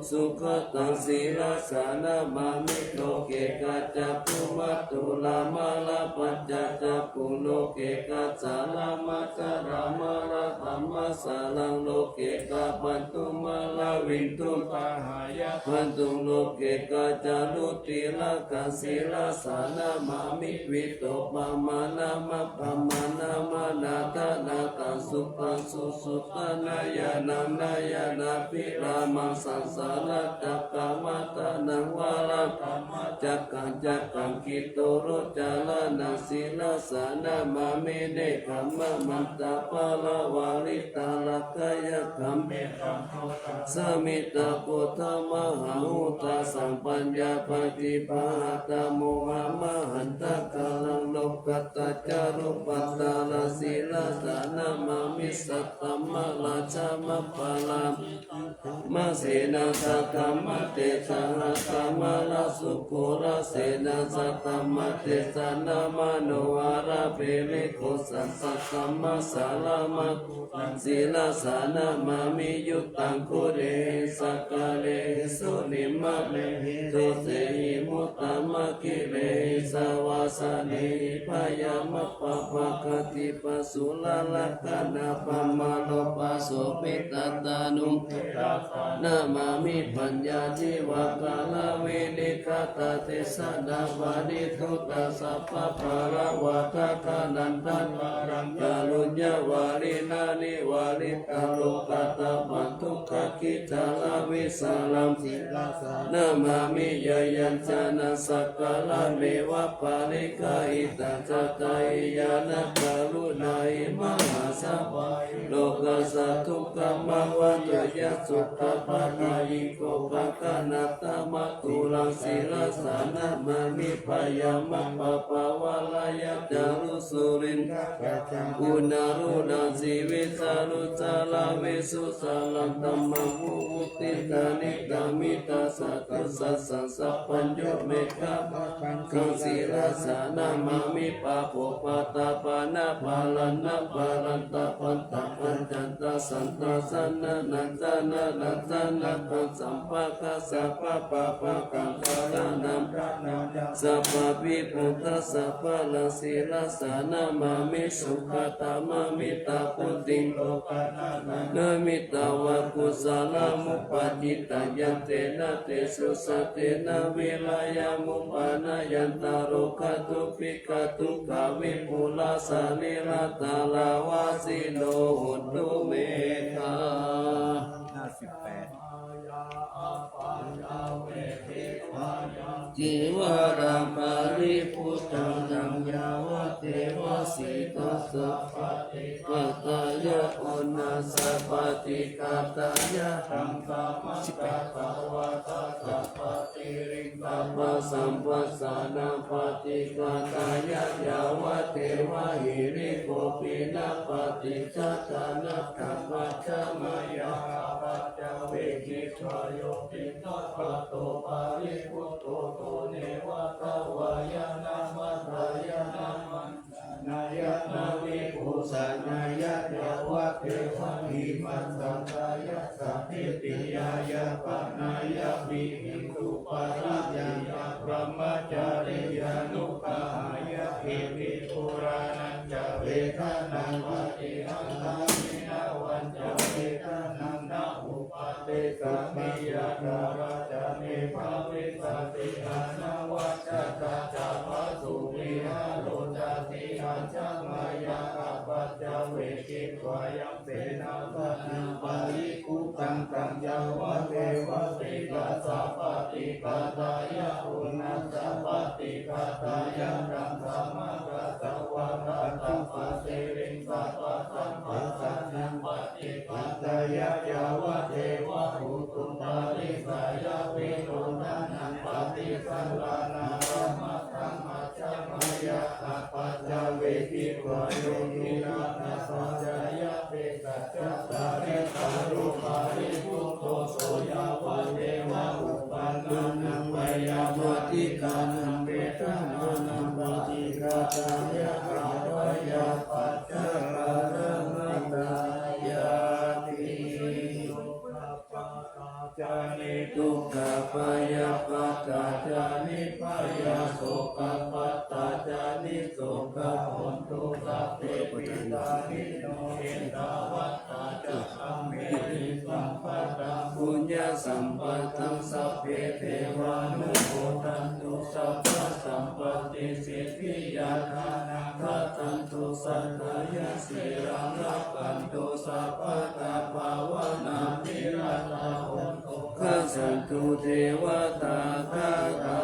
sugataṃ sirasā namāmi. Loke kaccapumatthu rāma labhā ca cakkhuṃ, loke kaccha rāma ca rāma labhā māsaraṃ, loke ca bandhumalavindhuṃ pahāya bandhuṃ, loke kacca rutirakkhaṃ sirasā namāmi. Vītopamāṇamappamāṇamaṇātaṇātaṃ suttaṃ susuttaṃ ñāṇānaṃ ñāṇābhirāmaṃ saṃsāracakkamataṇhaṃ varaṃ dhammacakkhaṃ cakkhāṭitorocaraṇaṃ sirasā namāmi. Nekkhammamantaparavāritarakkhāya khemmakkhātaṃ samitagoddhamāharaṃ ugghasampaññā paṭibāhātaṃ mohamahantakāraṃ lokuttaraṃ lokuttaraṃ sirasā namāmi. Saddhammaradajjhamakkhālaṃ dhammasenaṃ saddhammatejaṃ aṭṭhamārasubhūrasenaṃ saddhammatejaṃ nāma no harapāni kosaṃ saddhammasāraṃ makkhu taṃ sirasā namāmi. Uttamaguṇehi sakkārehi sūnimānehi dosehi muttamakkhilehi savāsanehi byāmappamāpakāripañjasurārakkhaṇappaṃ māraṃ pāsubhikkhatānuṃ namāmi. Paññācīvakaraṃ vinikkhattadesanāpaṇidhutā sabbāharaṃvādākaraṃ kāruññavāriṇaṃ nivāritarogatāpaṃ dukkhakhītaraṃ vītarāmaṃ sirasā namāmi. Yayañjanaṃ sakkārameva pariggāhitaṃ chattariyañāṇakaruṇāhi mahāsabhāhi lokassa dukkhamāva tuyhaṃ suddhapāṇāyiko pāṇānatthamaturaṃ sirasā namāmi. Byāmappabhāvāya ca rūsūlin guṇāluṇaṃ sīvisaruciraṃ visuddhasīlaṃ dhammaṃ vivuttidāni tamidha sattu sassaṃ sabbañño megha bhaddekaṃ sirasā namāmi. Pāpūpaṭṭhapāṇabalaṃ na balaṃ tapaṃ tapañcanta santāsananāsanaṃ nāsanakhānaṃ sabbakāsapappāpakaṃ kāranaṃ sabbavimuttā sabbaraṃ sirasā namāmi. Sukhākamāmitabbuddhiṃ namitvā kusalamupāditaṃ yaṃ tena tejo sattena vīriyamuppanāya bhāvanāya taro gato paṭiggaṇhatu kavipulā sarīrā dāraṃ vāsino hotu me tha. ห้าสิบแปด Cīvaraṃ paribhuttaṃ taṃ yāvadeva sītassa paṭighātāya uṇhassa paṭighātāya taṃ samaṃ katvāna sabbasampassānaṃ paṭighātāya yāvadeva hirikopinapaṭicchādanatthaṃ ajja mayā apaccavekkhitvā yo piṇḍapāto paribhutto so neva davāya na madāya na maṇḍanāya na vibhūsanāya yāvadeva imassa kāyassa ṭhitiyā yāpanāya vihiṃsuparatiyā brahmacariyānuggahāya iti purāṇañca vedanaṃ paṭihaṅkhāmi navañca vedanaṃ na uppādessāmi yatha rajaṃ ne bhavissati anavajjatā ca phāsuvihāro cāti ajja mayā apaccavekkhitvā yaṃ senāsanaṃ paribhuttaṃ taṃ yāvadeva sītassa paṭighātāya uṇhassa paṭighātāya taṃ samaṃ katvāna sabbaṃ siriṃ sabbasampassānaṃ paṭighātāya yāvadeva u Uparisayavedonanaṃ paṭisallānārāmatthamajjhamāya appaccavekkhitvā yoginā sapaññā vessaccadarītā rūpā riputto so yāvadeva uppannānaṃ veyyābādhikānaṃ vedanānaṃ paṭighātāya abyāpajjhaparamatāyāti. Sokappattā ca niddukkhā bhayappattā ca nibbhayā sokappattā ca nissokā hontu sabbepi pāṇino. Ettāvatā ca amhehi sambhataṃ puññasampadaṃ sabbe devānumodantu sabbasampattisiddhiyā. Dānaṃ dadantu saddhāya sīlaṃ rakkhantu sabbadā bhāvanābhiratā hontu gacchantu devatāgatā.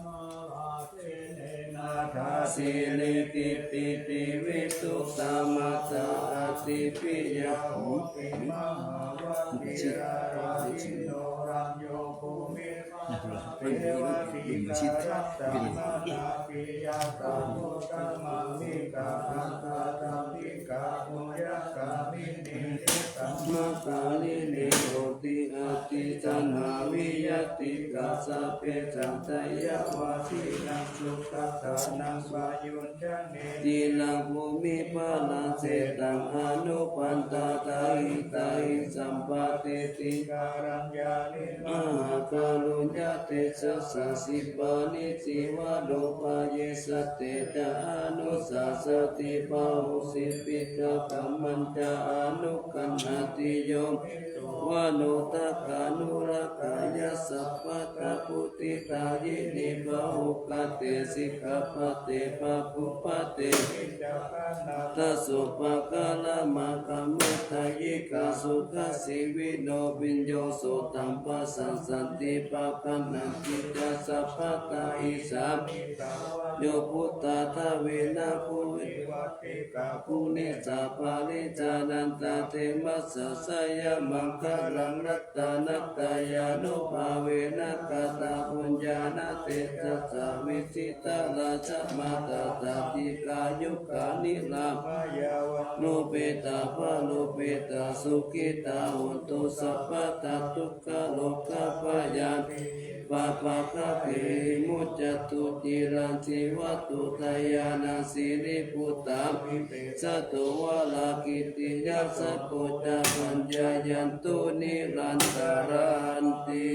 Mārasenena dasakittipitiviṭusamā ca ādi piyā hoti mahābhāgirājapiṇḍo rañño bhūmipaṭhapevatītā rattamālā piyā sahadhammikā aṭṭhagāmikā puññagāminī ekamāyikā hotu ādi. Taṇhā bhiyā nāvī ca sabbe saddhāyā vajjānaṃ sukhadānaṃ payuñjane ciraṃ bhūmipaṭhaṃ setaṃ anupaṇḍatāhi tāhi sampattiṃ dhīkāraññāni mahākāruññatejasā khippāni cīvaro payirupāyesā tejānusā satipahusi piṭakatthaṃ maññañca anukañhāti yo mukhyo anodakkhānurakkhaṃ yaṃ sabbattha buddhidāyīnī bahupaṭe sikkhāpade pāpūpaṭe daso pakālamakkhamathayyikā sukhajīvino viññū sotaṃ pasāsati pāpanaṃ icchā sabbatāhi samhi yo buddhadāvena bhuvi paṭiggaṇhatuṃ nissaṃ parijānantaradhemajjhasā jayamaṅgalaṃ ratanattayānubhāvena katapuññāna tejasā vijitā rājamātā ca dīghāyukā nirāmā yāva rūpetā parūpetā sukhitā hontu sabbadā dukkhā rogā bhayā pāpā vimuccantu ciraṃ jīvantu sayānā siri bhūtā visesato varā kitiyā sapo ca paññāyantu nirantaranti.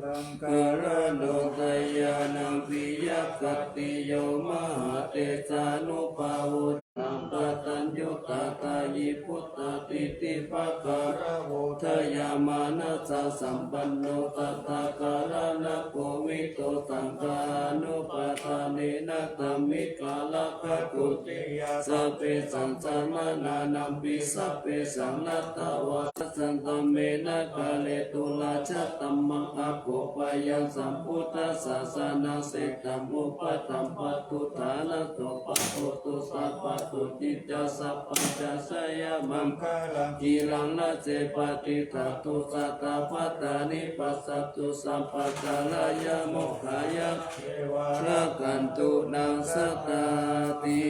Mahāvajirahatthaṃ galaṇo sayanaṃ piyaṃ khattiyo mahātejānubhāvo sampadaṃ yuddhā dāyī buddhadiṭṭhibhākarā bodhāya mānasā sampanno sattā galaṇa kovito saṅghānupādānena dhammikā rakkhā koṇḍiya sabbesaṃ samaṇānaṃ pi sabbesaṃ natthvā saddhaṃ dhammena kāretu rājadhammaṃ akopāyaṃ sambuddhasāsanaṃ sataṃ upaṭṭhampatu ṭhānaso pāpūtu sabbadukkhi ca sabbañca jayamaṅgalaṃ ciraṃ rājje patiṭṭhātu sadā bhaddāni passatu sabbakārāya mokkhaye ceva rakkhantu naṃ sadāti.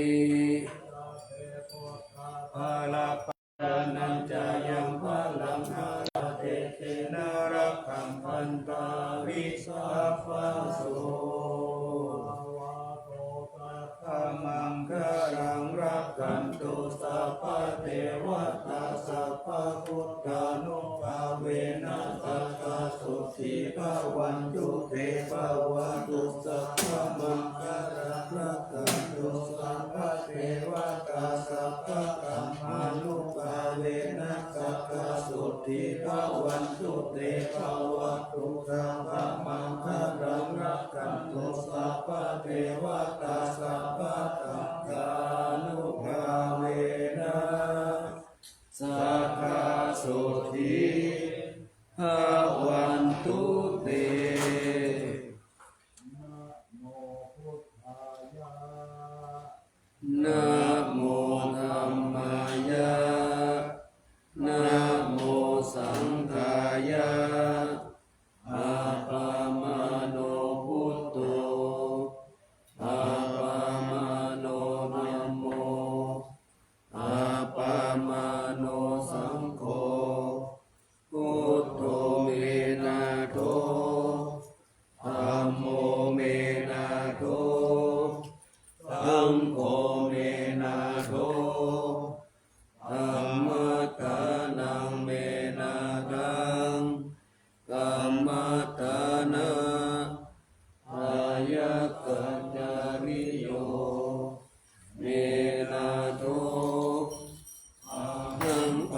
Balaparantañca yaṃ balaṃ arahantātejena rakkhaṃ bandhāmi sabbaso. Bhavatu sabbamaṅgalaṃ rakkhantu sabbadevatā sabbabuddhānubhāvena sadā sotthī bhavantu te. Bhavatu sabbamaṅgalaṃ rakkhantu sabbadevatā sabbadhammānubhāvena sadā sotthī bhavantu te. Bhavatu sabbamaṅgalaṃ rakkhantu sabbadevatā sabbasaṅghānubhāvena sadā sotthī bhavantu te. Namo buddhāya. Namo dhammāya.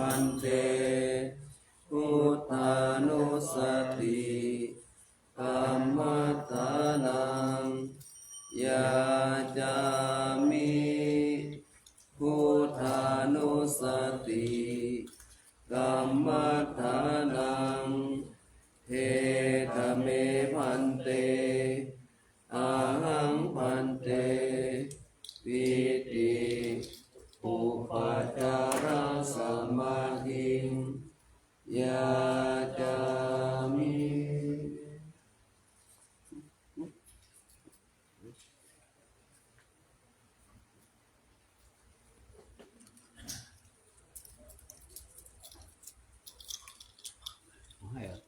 Bhante, buddhānussati kammaṭṭhānaṃ yācāmi. Buddhānussati kammaṭṭhānaṃ. Khetame bhante, ahaṃ bhante, pīti upācārasamādhiṃ yācāmi. ให้เหรอ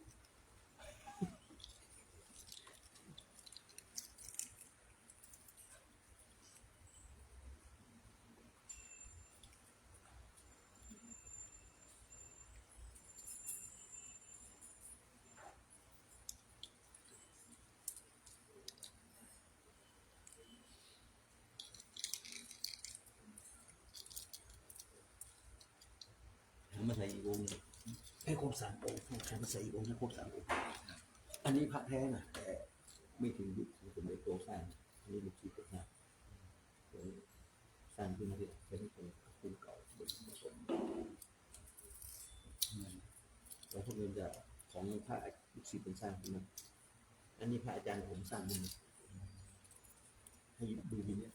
เอามาใส่อีกองค์หนึ่ง ให้ครบสามองค์ ให้มาใส่อีกองค์ ให้ครบสามองค์ อันนี้พระแท้นะ แต่ไม่ถึงยุคของสมเด็จโตสร้าง อันนี้ลูกศิษย์สร้าง สร้างขึ้นมาทีหลัง เป็นของคุณเก่า เป็นผสม หลวงพ่อเงินจะของพระลูกศิษย์เป็นสร้างขึ้นมา อันนี้พระอาจารย์ผมสร้างขึ้นมา ให้ดูดีเนี่ย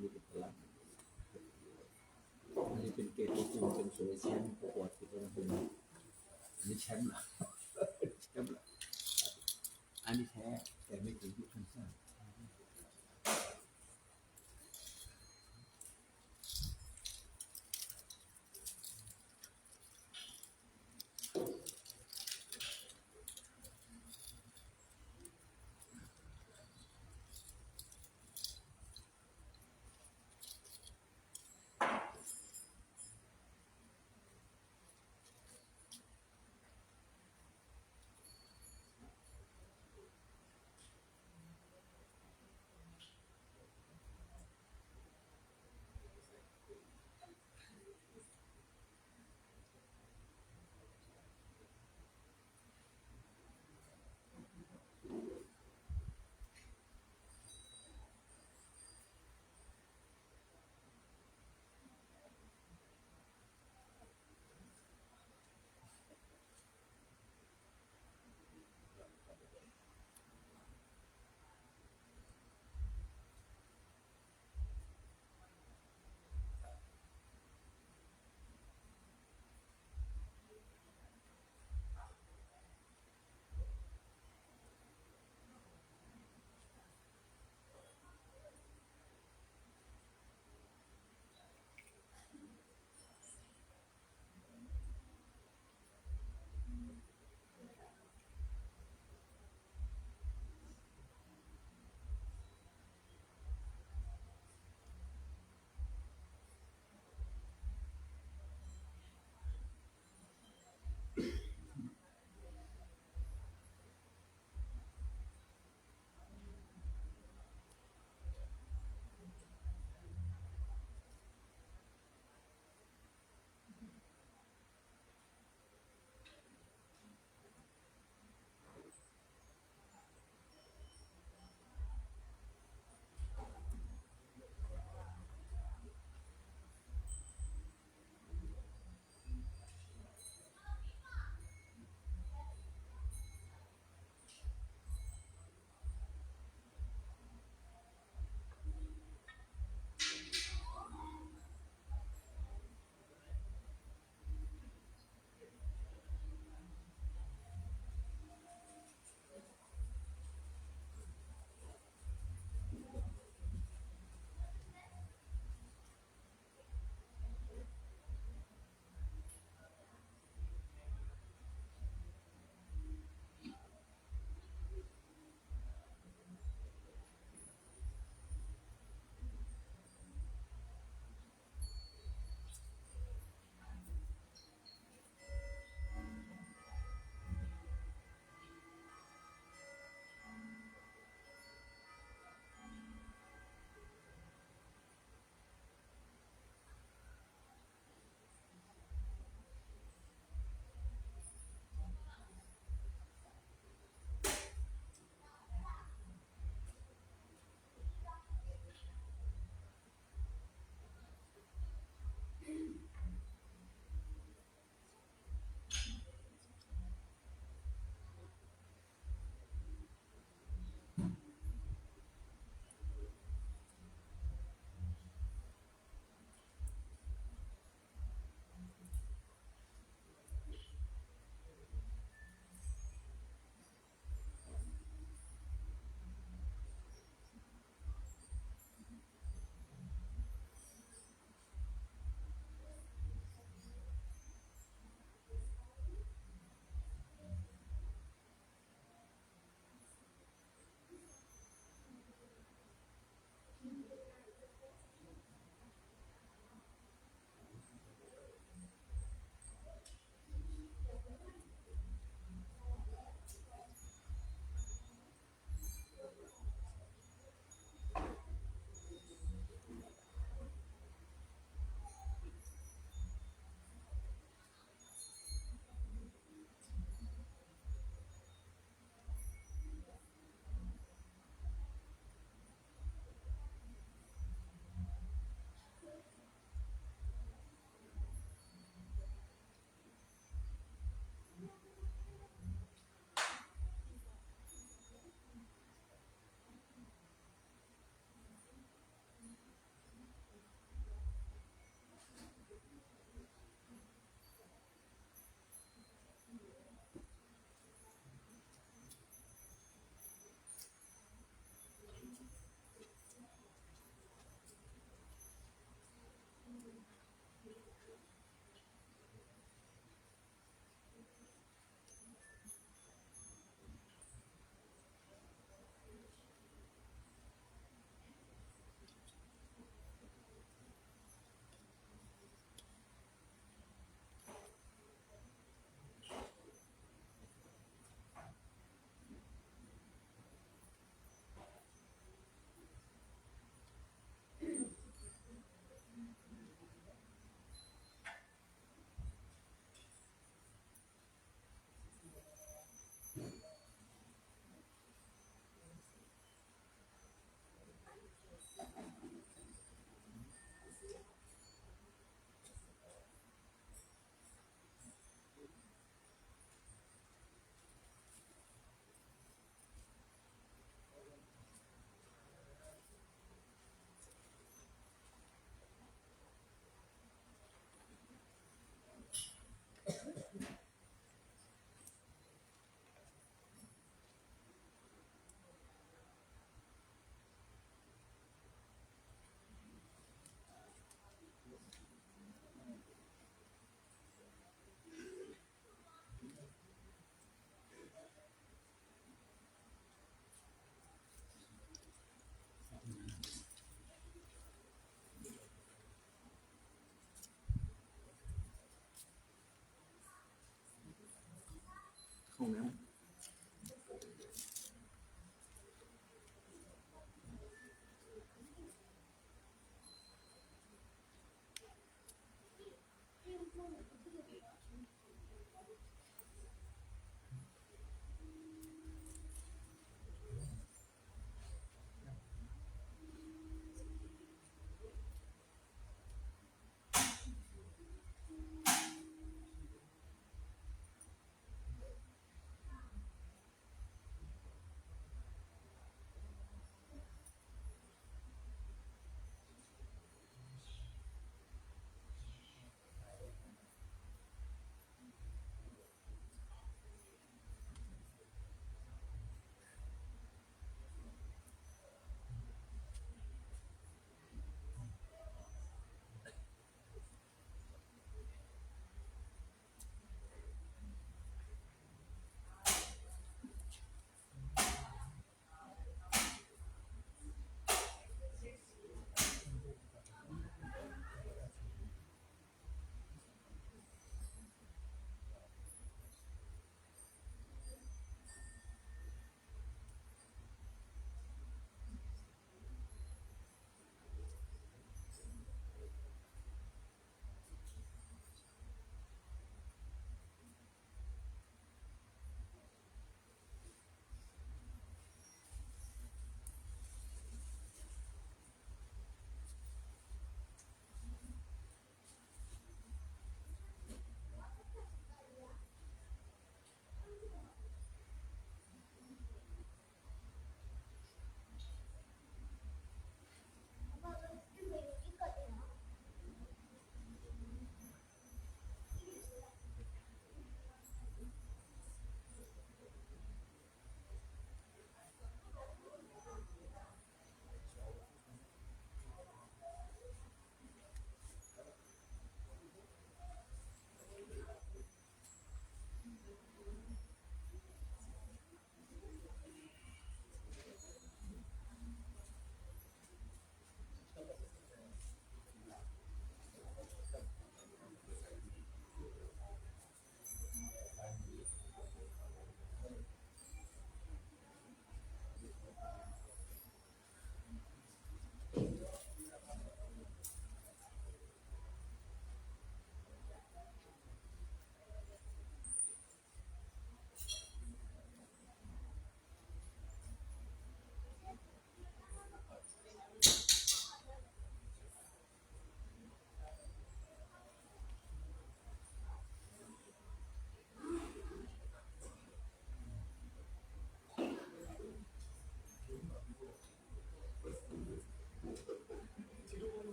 นี่เป็นพลัง อันนี้เป็นเกรดตัวจริง เป็นสวยแชมป์ประกวดที่กำลังเป็น อันนี้แชมป์เหรอ แชมป์เหรอ อันนี้แท้ แต่ไม่ถึงยุคท่านสร้าง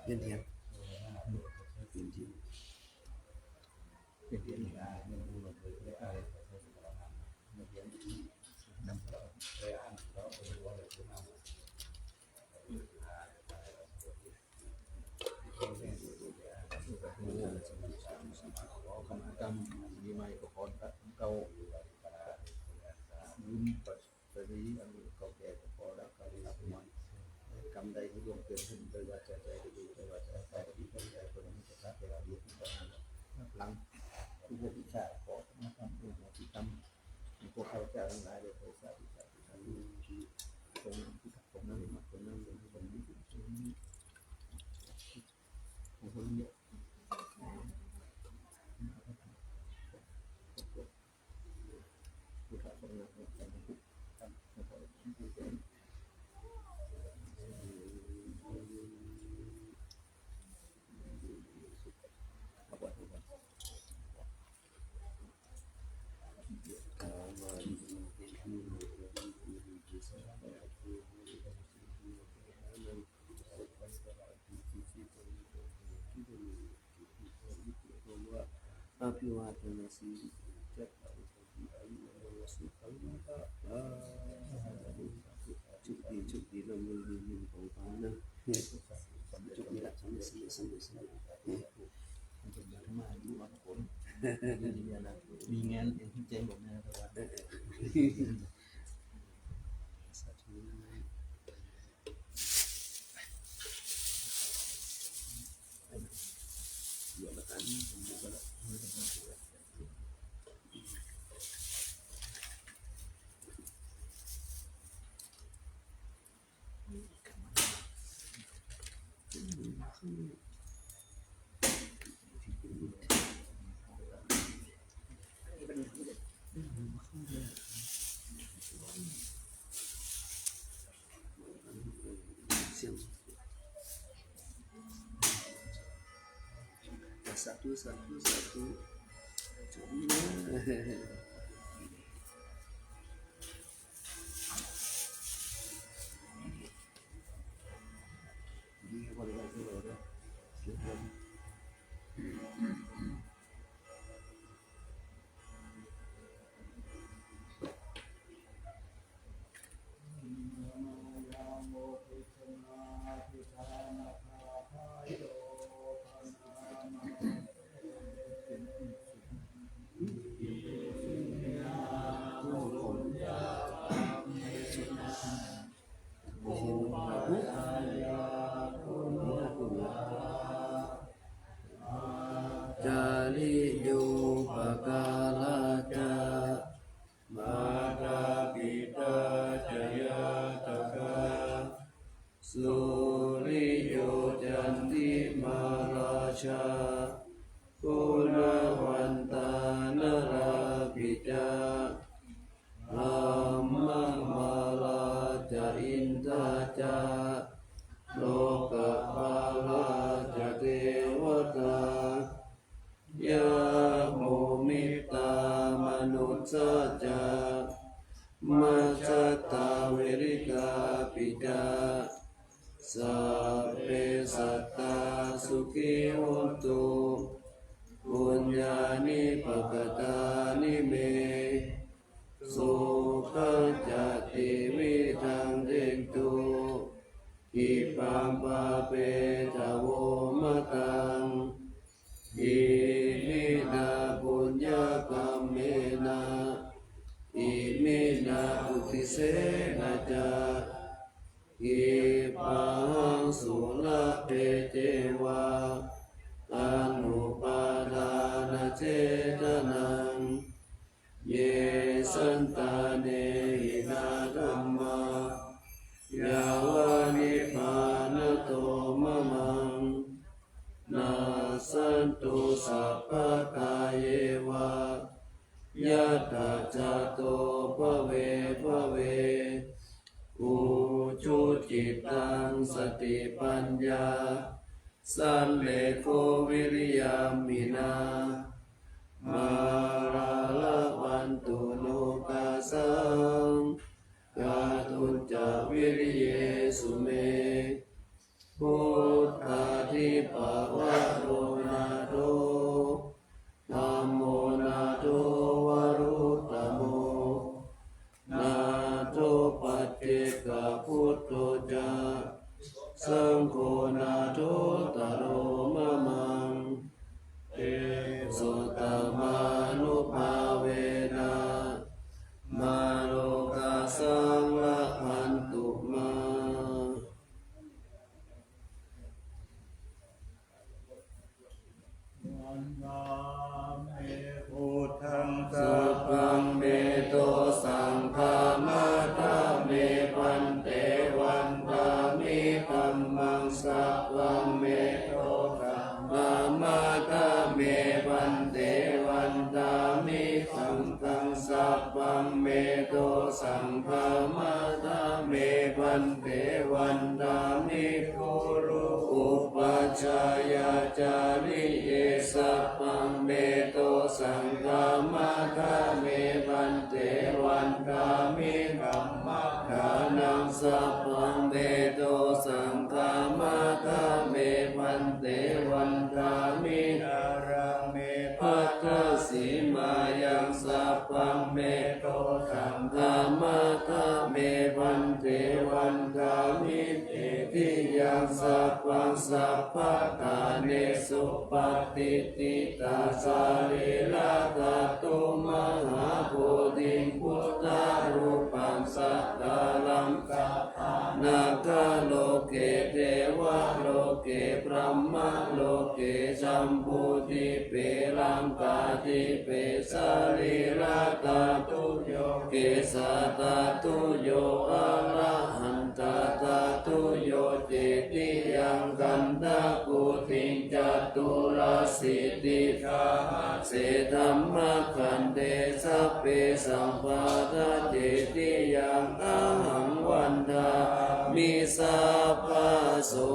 เปลี่ยนเทียน เปลี่ยนเทียน เปลี่ยนเทียน ขอขมากรรม ปีใหม่ก็ขอเก่า ลืม ปรีอันเก่าแก่ก็ขอละกรรมใหม่ กรรมใดที่ล่วงเกินขึ้นโดยวาจาใจ โดยใจวาจาใจ ที่เป็นใจคนนี้จะพลาดไปเอาเดียที่ประทานรับหลัง ทุกวิชาขอมาทำบุญอธิกรรม พวกข้าพเจ้าทั้งหลายโดยสาธุสาธุสาธุ ตรงนั้นที่ตรงนั้นมาตรงนั้นตรงนี้ตรงนี้ตรงนี้ Abhivādanasīlissa niccaṃ vuḍḍhāpacāyino. โชคดี โชคดี ร่ำรวย รวยเงินทองฟ้านะ โชคดีละ สำเร็จ สำเร็จ สำเร็จ สำเร็จ มีงานเองที่แจ้งบอกแม่ตะวัน สาธุ เดี๋ยวละกัน สาธุ สาธุ สาธุ สาธุ Acariyo upakara ca, mātā pitā ca ñātakā, suriyo candimā rājā, guṇavantā narāpi ca, brahmamārā ca indā ca, lokapālā ca devatā, yamo mittā ca majjhattā verikāpi ca, sabbe sattā sukhī hontu, puññāni pakatāni me, sukhañca tividhaṃ dentu, khippaṃ pāpetha vomataṃ. Iminā puññakammena, iminā uddisena ca, khippāhaṃ sulabhe ceva, anuppādānachedanaṃ. Ye santāne hinā dhammā, yāva nibbānato mamaṃ, nassantu sabbadā yeva, yattha jāto bhave bhave. Ujucittaṃ satipaññā, sallekho viriyamhinā, mārā labhantu nokāsaṃ, kātuñca viriyesu me. Buddhādhipavaro nātho, dhammo nātho varuttamo, nātho paccekabuddho ca, saṅgho nāthottaro mamaṃ. Tesottamānubhāvena, mārokāsaṃ labhantu mā. Vandāmi buddhaṃ sabbaṃ me dosaṃ khamatha me bhante. Vandāmi dhammaṃ sabbaṃ me dosaṃ khamatha me bhante. Vandāmi saṅghaṃ sabbaṃ me dosaṃ khamatha me bhante. Vandāmi guru upajjhāyācariye sabbaṃ me dosaṃ khamatha me bhante. Vandāmi dhammadānaṃ sabbaṃ me dosaṃ khamatha me bhante. Vandāmi dāraṃ me bhaddasīmāyaṃ sabbaṃ me dosaṃ khamatha me bhante. Vandāmi cetiyaṃ sabbaṃ sabbaṭṭhānesu patiṭṭhitā sarīradhātu mahābodhiṃ buddharūpaṃ sakalaṃ sadā nāgaloke devaloke brahmaloke jambudīpe laṅkādīpe sarīradhātuyo kesādhātuyo arahatadhātuyo cetiyaṃ gandhakuṭiṃ caturāsītisahas se dhammakkhandhe sabbesaṃ buddhacetiyaṃ ahaṃ vandāmi sabbaso.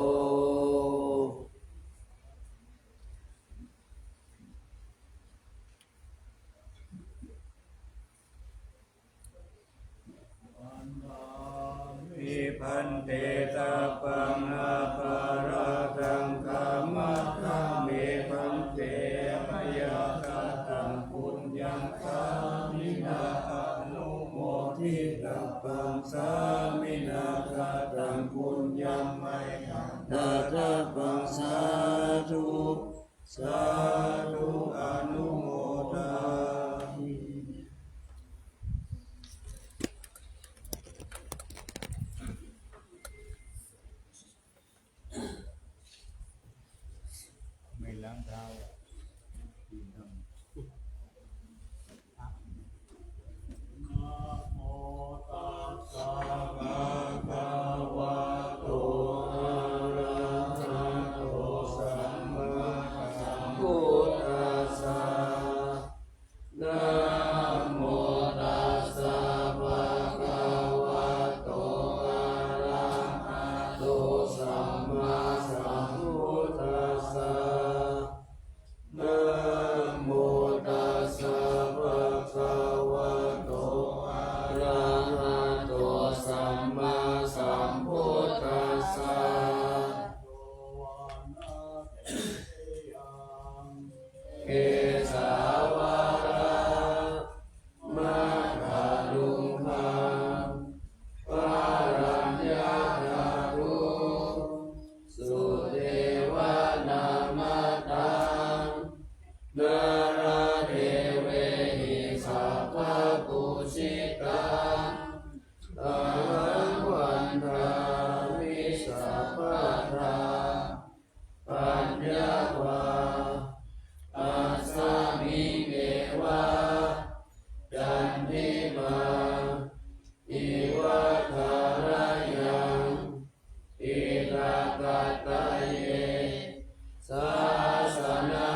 Vandāmi bhante sabbaṃ aparādhaṃ khamatha me bhante. Mayā kataṃ puññaṃ sāminā anumoditabbaṃ, sāminā kataṃ puññaṃ mayhaṃ dātabbaṃ. Sādhu, sādhu, anumodāmi. ไม่ล้างเท้าอ่ะ Namo tassa bhagavato arahato sammāsambuddhassa. Namo tassa bhagavato arahato sammāsambuddhassa. Namo Kesāvalā maggāluṅgaṃ araññātaguṃ sudevanamataṃ, nāḷāgiriṃ sabbabuddhitaṃ ahaṃ vandāmi sabbadā. Paññā va asmiṃ eva candimā iva tharayaṃ diṭṭhagadāye sāsana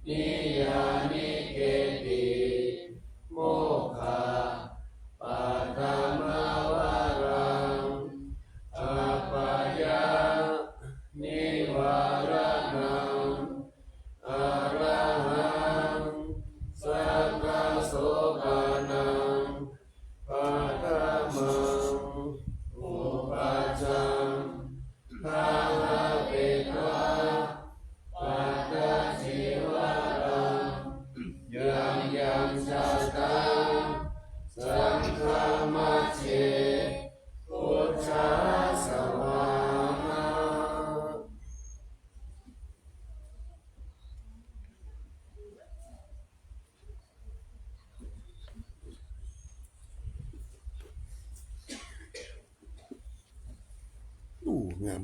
niyyānike'ti mokkhapaddamavaraṃ apāyanivāraṇaṃ arahaṃ sakkasopanam paṭhamaṃ upajjhaṃ gahapetvā pattacīvaraṃ yaṃ yaṃ jātaṃ saṅghamajjhe buddhassa vāhaṃ. โอ้ งาม